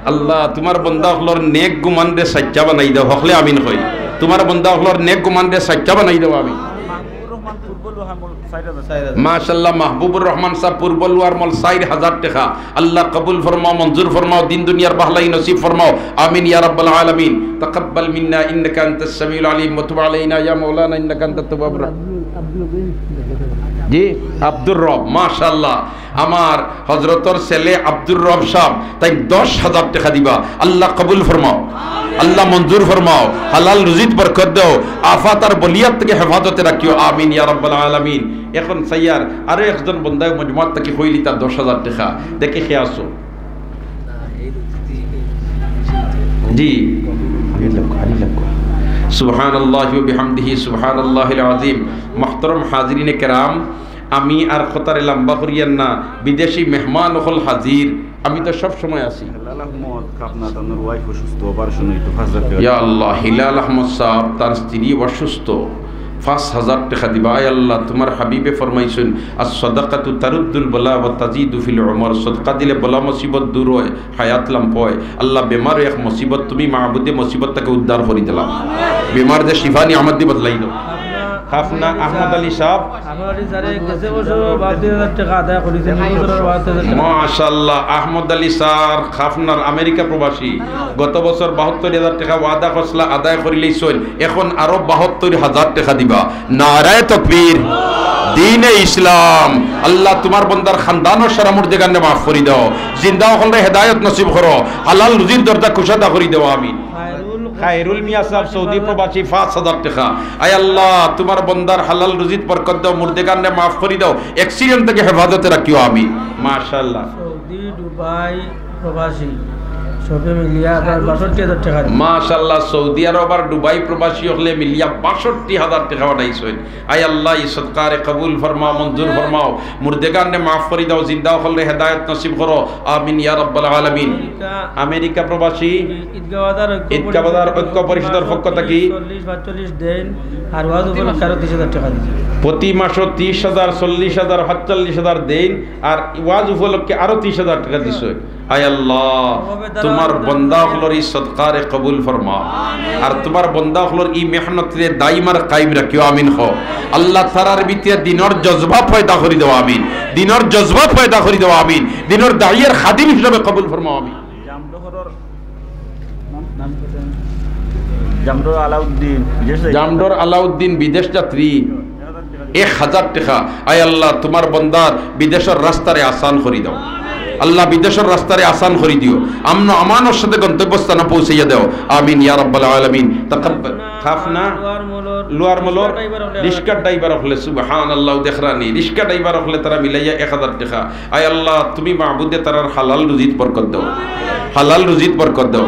আল্লাহ, তুমার বন্দা অকলর নেক গুমানরে সাচ্চা বানাই দেও, হকলে আমিন কই। তুমার বন্দা অকলর নেক গুমানরে সাচ্চা বানাই দেও, আমিন। মাহবুবুর রহমান পূর্ব লোয়ার মল চাইর হাজার। মাশাআল্লাহ, মাহবুবুর রহমান সাব পূর্ব লোয়ার মল চাইর হাজার টেকা। আল্লাহ কবুল ফরমাও, মঞ্জুর ফরমাও, দিন দুনিয়ার ভালাই নসিব ফরমাও। আমিন ইয়া রাব্বাল আলামিন। তাকাব্বাল মিন্না ইন্নাকা আনতাস সামিউল আলিম ওয়া তুব আলাইনা ইয়া মাওলানা ইন্নাকা আনতাত তাওয়াবুর জি, আব্দুর রব, মাশাআল্লাহ। আমার হজরতর ছেলে আব্দুর রব সাব, তাইন দশ হাজার টেকা দিবা। আল্লাহ কবুল ফরমাও, আল্লাহ মঞ্জুর ফরমাও, হালাল রুজিত বরকত দেও, আফাত আর বলিয়াত থাকি হেফাজতে রাখিও। আমিন ইয়া রাব্বাল আলামিন। এখন সাইয়ার আরো একজন বন্দায় মজমাত থাকি কইলিতা দশ হাজার টেকা। দেখি কে আছো? জি। সুবহানাল্লাহি ওয়া বিহামদিহি, সুবহানাল্লাহিল আযীম। মুহতারাম হাজিরিনে কেরাম, আমি আর কথারে লম্বা করিয়ার না, বিদেশি মেহমান অকল হাজির, আমি তো সব সময় আছি। হেলাল আহমদ খাফনা, তানোর ওয়াইফ অসুস্থ, অপারেশন অইতো, পাঁচ হাজার টেকা। ইয়া আল্লাহ, হিলাল আহমদ সাব, তার স্ত্রী অসুস্থ, পাঁচ হাজার টেকা দিবা। আয় আল্লাহ, তুমার হাবিবে ফরমাইছইন, "আস সাদাকাতু তারুদ্দুল বালা ওয়া তাজিদু ফিল উমর।" সদকা দিলে বালা মুসিবত দূর অয়, হায়াত লম্বা অয়। আল্লাহ, বেমার এক মুসিবত, তুমি মাবুদে মুসিবত থাকি উদ্ধার করি দিলাও। বেমার দে শিফা নিয়ামত দি বদলাই দেও। খাফনা আহমদ আলী সাব। আহমদ আলী স্যারে গেছে বছর বাহাত্তর হাজার টেকা আদায় করিছে, এই বছর বাহাত্তর হাজার টেকা। মাশাআল্লাহ, আহমদ আলী স্যার খাফনার আমেরিকা প্রবাসী, গত বছর বাহাত্তর হাজার টেকা ওয়াদা করছিলা, আদায় করিলাইছইন, এখন আরো বাহাত্তর হাজার টেকা দিবা। নারায়ে তকবীর, দ্বীনে ইসলাম। আল্লাহ, তুমার বন্দার খানদানর সারা মুর্দেগানরে মাফ করি দেও, জিন্দা অকলরে হেদায়েত নসিব করো, হালাল রুজির দরজা কুশাদা করি দেও, আমিন। খায়রুল মিয়া সাব, সৌদি প্রবাসী, পাঁচ হাজার টেকা। আয় আল্লাহ, তুমার বন্দার হালাল রুজিত বরকত দেও, মুর্দেগানরে মাফ করি দেও, অ্যাক্সিডেন্ট থাকি হেফাজতে রাখিও, আমিন। মাশাআল্লাহ। সৌদি, দুবাই প্রবাসী, সবে মিলিয়া আবার বাষট্টি হাজার টেকা দিছে। মাশাআল্লাহ, সৌদি আরব আর দুবাই প্রবাসী অকলে মিলিয়া বাষট্টি হাজার টেকা পাঠাইছইন। আয় আল্লাহ, ই সদকারে কবুল ফরমাও, মঞ্জুর ফরমাও, মুর্দেগানরে মাফ করি দেও, জিন্দা অকলরে হেদায়েত নসিব করো, আমিন ইয়া রাব্বাল আলামিন। আমেরিকা প্রবাসী ঈদগাহ বাজার ঐক্য ঈদগাহ বাজার ঐক্য পরিষদর পক্ষ থাকি চল্লিশ পাঁচচল্লিশ দেইন, আর ওয়াজ উপলক্ষে আরো ত্রিশ হাজার টেকা দিছে। প্রতি মাসো ত্রিশ হাজার, চল্লিশ হাজার, পাঁচচল্লিশ হাজার দেইন, আর ওয়াজ উপলক্ষে আরো ত্রিশ হাজার টেকা দিছে। আয় আল্লাহ, তুমার বন্দা অকলর ই সদকারে কবুল ফরমাও। আর তুমার বন্দা অকলর ই মেহনতরে দাইম আর কায়েম রাখিও, আমিন কও। আল্লাহ, তারার ভিতরে দ্বীনর জজবা পয়দা করি দেও, আমিন। দ্বীনর জজবা পয়দা করি দেও, আমিন। দ্বীনর দায়ী আর খাদিম হিসাবে কবুল ফরমাও, আমিন। জামডোর আলাউদ্দিন, বিদেশ যাত্রী। জামডোর আলাউদ্দিন, বিদেশ যাত্রী। এক হাজার টেকা। আয় আল্লাহ, তুমার বন্দার বিদেশর রাস্তারে আসান করি দেও। আল্লাহ, বিদেশর রাস্তারে আসান করি দিও। আমন আমানর সাথে গন্তব্যস্থানে পৌঁছাইয়া দেও। আমিন ইয়া রাব্বাল আলামিন। তাকাব্বাল। খাফনা, লোয়ার মলর, রিক্সা ড্রাইভার অকলে, সুবহানাল্লাহ, দেখরানি, রিক্সা ড্রাইভার অকলে তারা মিলাইয়া এক হাজার টেকা। আয় আল্লাহ, তুমি মাবুদে তারার হালাল রুজিত বরকত দেও, হালাল রুজিত বরকত দেও,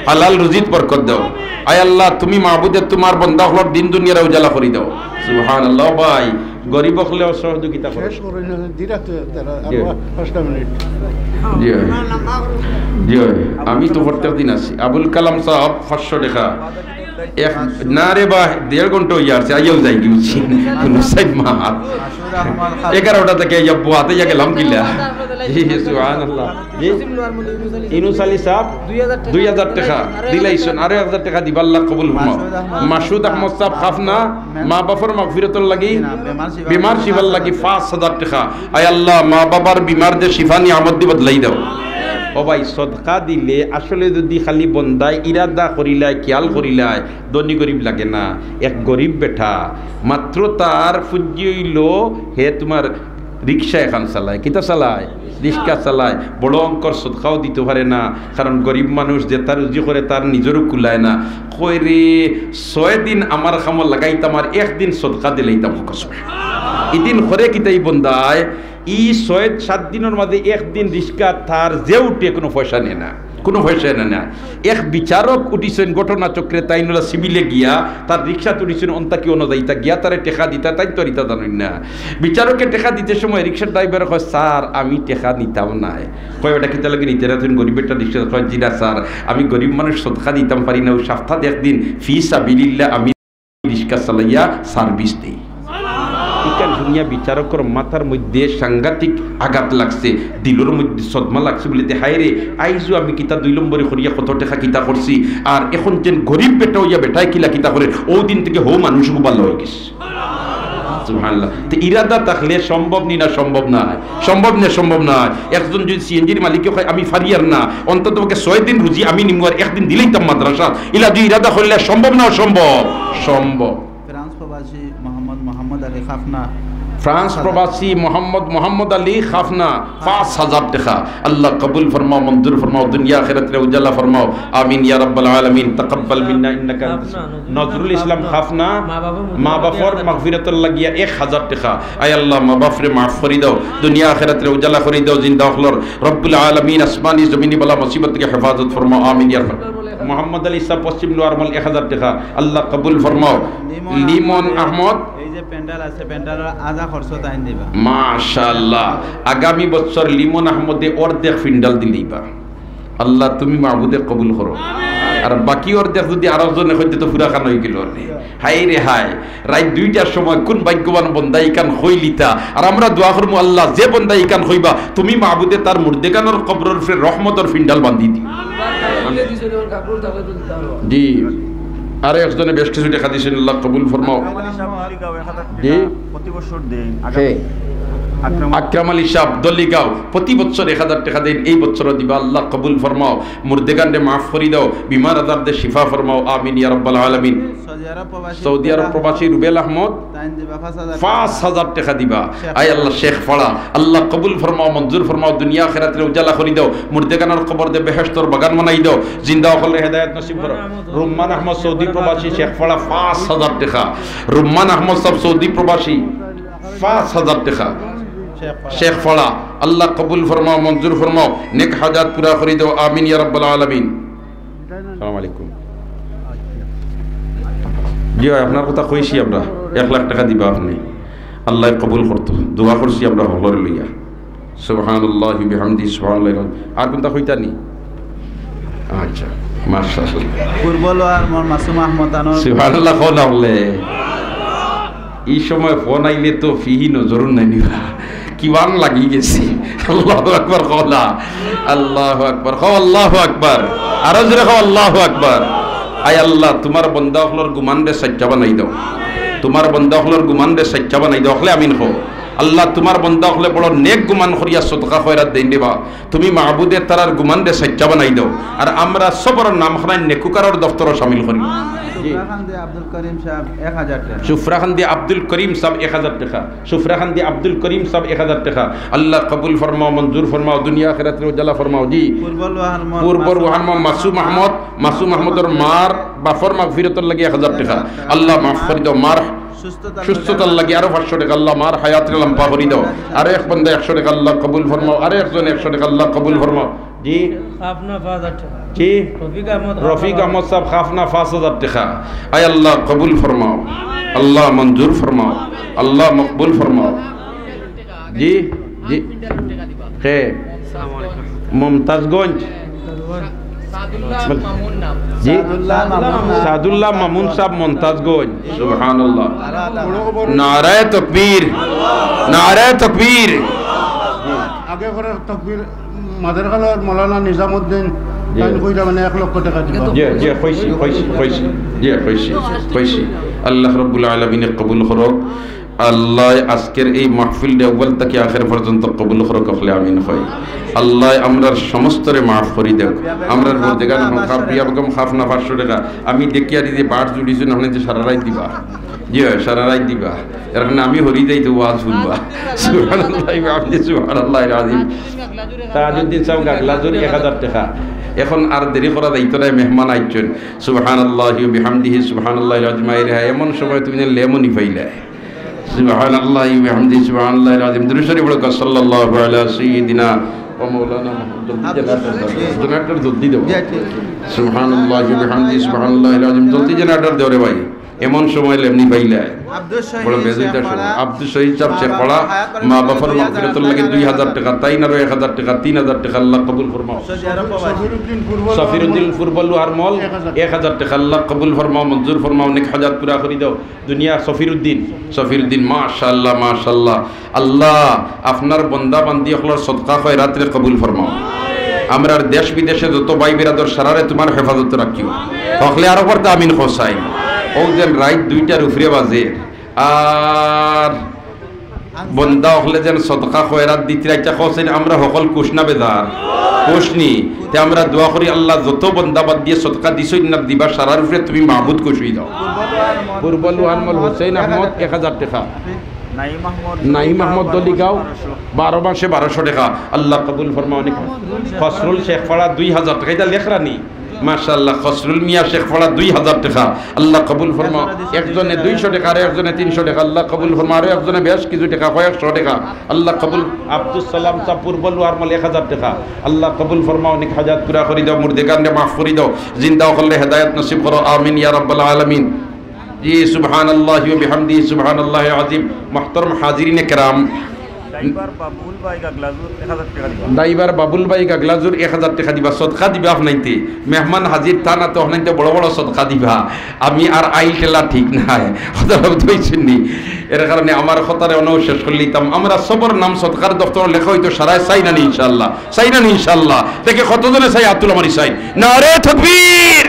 হালাল রুজিত বরকত দেও। আয় আল্লাহ, তুমি মাবুদে তুমার বন্দা অকলর দ্বীন দুনিয়ারে উজালা করি দেও। সুবহানাল্লাহ। ভাই, গরিব অকলেও সহযোগিতা করো। শেষ করো না, দিরা তো তারা, জি। আরো পাঁচটা মিনিট। জি। জি। আমি তো প্রত্যেক দিন আছি। আবুল কালাম সাব, পাঁচশো টেকা। এক, না রে বা, দেড় ঘন্টা অইয়া আছে, আইয়াও যাই কি বুঝছি। কোনো সাইড মার। এগারোটা থাকি আইয়া বওয়াত, আইয়া গেলাম কিলা। জি, সুবহানাল্লাহ। জি। ইউনুস আলী সাহেব, দুই হাজার টেকা দিলাইছইন, আরো এক হাজার টেকা দিবা, আল্লাহ কবুল ফরমাও। মাসুদ আহমদ সাহেব খাফনা, মা বাফর মাগফিরাতর লাগি, বিমার শিফার লাগি পাঁচ হাজার টেকা। আয় আল্লাহ, মা বাবার বিমার দে শিফা নিয়ামত দি বদলাই দাও। ও ভাই, সদকা দিলে আসলে যদি খালি বন্দায় ইরাদা করিলায়, খেয়াল করিলায়, ধনী গরিব লাগে না। এক গরিব বেটা, মাত্র তার পুঞ্জি অইলো, হে তুমার রিক্সা এখান চালায়, কিতা চালায়? রিক্সা চালায়। বড় অঙ্কর সদকাও দিতো পারে না, কারণ গরিব মানুষ, যেতা রুজি করে তার নিজরও কুলায় না। কয় রে, ছয় দিন আমার কামো লাগাইতাম আর একদিন সদকা দিলাইতাম, কসম। ইদিন করে কিতা ই বন্দায়, ই ছয় সাত দিনর মাঝে একদিন রিক্সা তার যে উঠে কোনো পয়সা নেয় না, কোনো পয়সা নেয় না। এক বিচারক উঠিছইন ঘটনাচক্রে, তাইন অলা সিভিলে গিয়া তার রিক্সাত উঠিছইন, অন্তা কি অনো যাইতা গিয়া তারে টেকা দিতা, তাইন তো আর ইতা জানইন না। বিচারকে টেকা দিতে সময় রিক্সার ড্রাইভারে কয়, "স্যার, আমি টেকা নিতাম নায়।" কয়, "বেটা, কিতা লাগি নিতে না? তুই গরিব একটা রিক্সা।" কয়, "জি না স্যার, আমি গরিব মানুষ, সদকা দিতাম পারি না, অউ সপ্তাত একদিন ফি সাবিলিল্লাহ আমি রিক্সা চালাইয়া সার্ভিস দেই।" ইখান হুনিয়া বিচারকর মাথার মধ্যে সাংঘাতিক আঘাত লাগছে, দিলর মধ্যে সদমা লাগছে, বুলে, "দে হায় রে, আইজও আমি কিতা দুই নম্বরি করিয়া কত টেকা কিতা করছি, আর এখন যেন গরিব বেটা অইয়া বেটায় কিলা কিতা করে, অউ দিন থাকি হউ মানুষগু ভালা অইগেছে।" সুবহানাল্লাহ। তে ইরাদা থাকলে সম্ভব নি না সম্ভব নায়? সম্ভব নি না সম্ভব নায়? একজন যদি সিএনজির মালিকে কয়, "আমি পারিয়ার না, অন্তত পক্ষে ছয় দিন রুজি আমি নিমু আর একদিন দিলাইতাম মাদ্রাসাত", ইলা যদি ইরাদা করলে সম্ভব না অসম্ভব? সম্ভব। ফ্রান্স প্রবাসী মোহাম্মদ, মোহাম্মদ আলী খাফনা। ফ্রান্স প্রবাসী মোহাম্মদ, মোহাম্মদ আলী খাফনা, পাঁচ হাজার টেকা। আল্লাহ কবুল ফরমাও, মঞ্জুর ফরমাও, দুনিয়া আখিরাতরে উজালা ফরমাও। আমিন ইয়া রাব্বাল আলামিন। তাকাব্বাল মিন্না ইন্নাকা আনতাস নজরুল ইসলাম খাফনা, মা বাফর মাগফিরাতর লাগিয়া এক হাজার টেকা। আয় আল্লাহ, মা বাফরে মাফ করি দাও, দুনিয়া আখিরাতরে উজালা করি দাও, জিন্দা অকলর রব্বুল আলামিন আসমানি জমিনি বালা মুসিবত থাকি হেফাজত ফরমাও। আমিন ইয়া রাব্বাল। মোহাম্মদ আলী সাহেব পশ্চিম লোয়ার মল এক হাজার টেকা। আল্লাহ কবুল ফরমাও। লিমন আহমদ। এই যে প্যান্ডেল আছে, প্যান্ডেলর আধা খরচ তাইন দিবা। মাশাআল্লাহ। আগামী বছর লিমন আহমদে অর্ধেক প্যান্ডেল দিলাইবা। আল্লাহ, তুমি মাবুদে কবুল করো। আর বাকি অর্ধেক যদি আরকজনে কইতে তো পুরা খান অইগেলো নে। হায় রে হায়, রাইত দুইটার সময় কোন ভাগ্যবান বন্দায় ইখান কইলিতা। আর আমরা দোয়া করমু, আল্লাহ, যে বন্দায় ইখান কইবা, তুমি মাবুদে তার মুর্দেগানর কবরর উপরে রহমতর প্যান্ডেল বান্ধি দিও। জি, আরো একজনে বেশ কিছু টেকা দিছইন, আল্লাহ কবুল ফরমাও। জি। প্রতি বছর দেন। আকরাম আলী সাহেব, দলিগাঁও, প্রতি বছর এক হাজার টেকা দেন, এই বছরও দিবা, আল্লাহ কবুল ফরমাও। মুর্দেগানরে মাফ করি দাও, বিমার আজারদে শিফা ফরমাও, আমিন ইয়া রাব্বাল আলামিন। সৌদি আরব প্রবাসী রুবেল আহমদ, পাঁচ হাজার টেকা দিবা। আয় আল্লাহ, শেখ ফাড়া, আল্লাহ কবুল ফরমাও, মঞ্জুর ফরমাও, দুনিয়া আখিরাতরে উজালা করি দাও, মুর্দেগানর কবরদে বেহেশতর বাগান বানাই দাও, জিন্দা অকলরে হেদায়েত নসিব করো। রুম্মান আহমদ, সৌদি প্রবাসী, শেখ ফাড়া, পাঁচ হাজার টেকা। রুম্মান আহমদ সাহেব, সৌদি প্রবাসী, পাঁচ হাজার টেকা। শেখ ফাড়া, আল্লাহ কবুল ফরমাও, মঞ্জুর ফরমাও, নেক হাজাত পুরা করি দাও, আমিন ইয়া রাব্বাল আলামিন। সালাম আলাইকুম। জি ভাই, আপনার কথা কইছি আমরা, এক লাখ টেকা দিবা আপনে, আল্লায় কবুল করতো। দোয়া করছি আমরা হকলরে লইয়া। সুবহানাল্লাহি বিহামদি, সুবহানাল্লাহিল আযীম। আর কুনটা কইতা নি? আচ্ছা, মাশাআল্লাহ। পূর্ব লোয়ার মোর মাসুম আহমদ আনোয়ার। সুবহানাল্লাহ, কও না বুলে। ই সময় ফোন আইলে তো ফিহি নজরুন নাই নিবা। কিমান লাগি গেছি। আল্লাহু আকবার, কও না। আল্লাহু আকবার, কও আল্লাহু আকবার। আরো জোরে কও আল্লাহু আকবার। আয় আল্লাহ, তুমার বন্দা অকলর গুমানরে সাচ্চা বানাই দাও। তুমার বন্দা অকলর গুমানরে সাচ্চা বানাই দাও। অকলে আমিন কও। আল্লাহ, তুমার বন্দা অকলে বড় নেক গুমান করিয়া সদকা খয়রাত দেইন রে বা। তুমি মাবুদে তারার গুমানরে সাচ্চা বানাই দাও। আর আমরা সবর নাম খানায় নেকুকারর দফতরো শামিল করি। জি। সুফরাকান্দি আব্দুল করিম সাহেব এক হাজার টেকা। সুফরাকান্দি আব্দুল করিম সাহেব এক হাজার টেকা। সুফরাকান্দি আব্দুল করিম সাহেব এক হাজার টেকা। আল্লাহ কবুল ফরমাও, মঞ্জুর ফরমাও, দুনিয়া আখিরাতরে উজালা ফরমাও। জি। পূর্ব রোহান মোহাম্মদ, পূর্ব রোহান মোহাম্মদ মাসুম আহমদ, মাসুম আহমদর মার বাফর মাগফিরাতর লাগি এক হাজার টেকা। আল্লাহ মাফ করি দাও, মার সুস্থতার লাগি আরো পাঁচশো টেকা, আল্লাহ মার হায়াতরে লম্বা করি দাও। আরো এক বন্দা একশো টেকা, আল্লাহ কবুল ফরমাও। আরো একজন একশো টেকা, আল্লাহ কবুল ফরমাও। জি। খাফনা পাঁচ হাজার টেকা। জি। রফিক আহমদ, রফিক আহমদ সাহেব খাফনা পাঁচ হাজার টেকা। আয় আল্লাহ কবুল ফরমাও, আল্লাহ মঞ্জুর ফরমাও, আল্লাহ মকবুল ফরমাও। জি, জি। কে? আসসালামু আলাইকুম। মুমতাজগঞ্জ। জি? সাদুল্লাহ মামুন সাহেব মন্তাজগঞ্জ। সুবহানাল্লাহ। নারায়ে তকবীর, নারায়ে তকবীর। আগে করে তকবীর, মাদারকালার মৌলানা নিজামুদ্দিন, জি। তাইন কইরা মানে এক লক্ষ টেকা দিবা। জি, জি, কইছি, কইছি, কইছি। জি, কইছি, কইছি। আল্লাহ রাব্বুল আলামিনে কবুল করউক। আল্লায় আজকের এই মাহফিলটা আউয়াল থাকি আখের পর্যন্ত কবুল করউক, হকলে আমিন কই। আল্লায় আমরার সমস্তরে মাফ করি দেউক। আমরার বড় জাগা না, খাপ, বিয়া বেগম খাপ না পাঁচশো টেকা। আমি দেখিয়ার যে বাট জুড়িছইন, আপনে যে সারা রাইত দিবা। জি অয়, সারা রাইত দিবা। এর কারণে আমি হরি যাই তো ওয়াজ হুনবা। সুবহানাল্লাহি ওয়া বিহামদিহি, সুবহানাল্লাহিল আযীম। তাজউদ্দিন সাহেব গাগলাজুর এক হাজার টেকা। এখন আর দেরি করা যাইতো নায়, মেহমান আইছইন। সুবহানাল্লাহি ওয়া বিহামদিহি, সুবহানাল্লাহিল আযীম। আইরে হ্যাঁ, এমন সময় তুমি যেন লেমনই পাইলায়। সুবহানাল্লাহি ওয়া বিহামদিহি, সুবহানাল্লাহিল আযীম। দুরূদ শরীফ পড়ো, সাল্লাল্লাহু আলা সাইয়্যিদিনা ওয়া মাওলানা মুহাম্মদ। জলদি জেনারেটর দাও। জেনারেটর জলদি দাও। জি, জি, জি। সুবহানাল্লাহি ওয়া বিহামদিহি, সুবহানাল্লাহিল আযীম। জলদি জেনারেটর দেও রে ভাই। এমন সময় লেমনি পাইলায়। আব্দুস শহীদ বড় বেজুইতা শেখপাড়া। সময়। আব্দুস শহীদ সাহেব মা শেখপাড়া, বাবার মা বাবার মাগফিরাতুর লাগি দুই হাজার টেকা, তাইন আরো এক হাজার টেকা, তিন হাজার টেকা, আল্লাহ কবুল ফরমাও। সৌদি আরব প্রবাসী। সফিরুদ্দিন পূর্ব সফিরুদ্দিন পূর্ব লোহার মল, এক হাজার টেকা। এক হাজার টেকা, আল্লাহ কবুল ফরমাও, মঞ্জুর ফরমাও, অনেক হাজাত পুরা করি দাও। দুনিয়া সফিরুদ্দিন, সফিরুদ্দিন, মাশাআল্লাহ, মাশাআল্লাহ। আল্লাহ, আপনার বন্দা বান্দি অকলর সদকা খয়রাতরে কবুল ফরমাও। আমরার দেশ বিদেশে যত ভাই বেরাদর সারারে তুমার হেফাজত রাখিও। হকলে আরো পড়তা আমিন কও চাই। অউ যেন রাইত দুইটার উপরে বাজে, আর বন্দা অকলে যেন সদকা খয়রাত দিতরা, ইচ্ছা কও চাই, আমরা হকল খুশ না বেজার? খুশ নি? তে আমরা দোয়া করি, আল্লাহ, যত বন্দা বান্দিয়ে সদকা দিছইন না দিবা, সারার উপরে তুমি মাবুদ খুশ অই যাও। পূর্ব লোহার মল হুসেন আহমদ এক হাজার টেকা। নাইম আহমদ নাইম আহমদ দলিগাঁও বারো মাসে বারোশো টেকা। আল্লাহ কবুল ফরমাও। অনেক ফজরুল শেখপাড়া দুই হাজার টেকা। ইটা লেখরা নি? মাশাআল্লাহ। ফজরুল মিয়া শেখপাড়া দুই হাজার টেকা। আল্লাহ কবুল ফরমাও। একজনে দুইশো টেকা, আর একজনে তিনশো টেকা। আল্লাহ কবুল ফরমাও। আরো একজনে বেশ কিছু টেকা, কয়েকশো টেকা। আল্লাহ কবুল। আব্দুস সালাম সাহেব পূর্ব লোহার মল এক হাজার টেকা। আল্লাহ কবুল ফরমাও। অনেক হাজাত পুরা করি দাও, মুর্দেগানরে মাফ করি দাও, জিন্দা অকলরে হেদায়েত নসিব করো। আমিন ইয়া রাব্বাল আলামিন। জি, সুবহানাল্লাহি ওয়া বিহামদিহি, সুবহানাল্লাহিল আযীম। মুহতারাম হাজিরিনে কেরাম, ড্রাইভার বাবুল ভাই গাগলাজুর এক হাজার টেকা দিবা। ড্রাইভার বাবুল ভাই গাগলাজুর এক হাজার টেকা দিবা, সদকা দিবা আপনাইতে। মেহমান হাজির তান আতো আপনাইতে বড় বড় সদকা দিবা। আমি আর আইল ঠেলা ঠিক নায়, কথাটা বুঝছইন নি? এর কারণে আমার কথারে অনো শেষ করি লিতাম। আমরা সবর নাম সদকার দপ্তর লেখা অইতো, সারায় চাই না নি ইনশাআল্লাহ। চাই না নি ইনশাআল্লাহ? দেখি কতজনে চাই, আত তুলা মারি চাই। নারে তকবীর!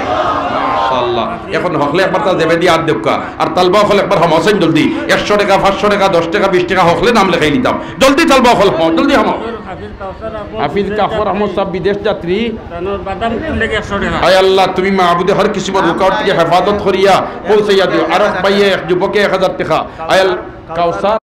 মাশাআল্লাহ। এখন হকলে একবার তা জেবে দিয়া আত দেউক্কা। আর তালবা অকল একবার হামাও চাইন জলদি। একশো টেকা, পাঁচশো টেকা, দশ টেকা, বিশ টেকা হকলে নাম লেখাই নিতাম। জলদি তালবা অকল হামাও, জলদি হামাও। হাফিজ কাফর আহমদ সাহেব বিদেশ যাত্রী। আয় আল্লাহ, তুমি মাবুদে হর কিসিমর রুকাওয়াত থাকি হেফাজত করিয়া পৌঁছাইয়া দিও। আরক ভাইয়ে এক যুবকে এক হাজার টেকা। আয় আল্লাহ, কাউসার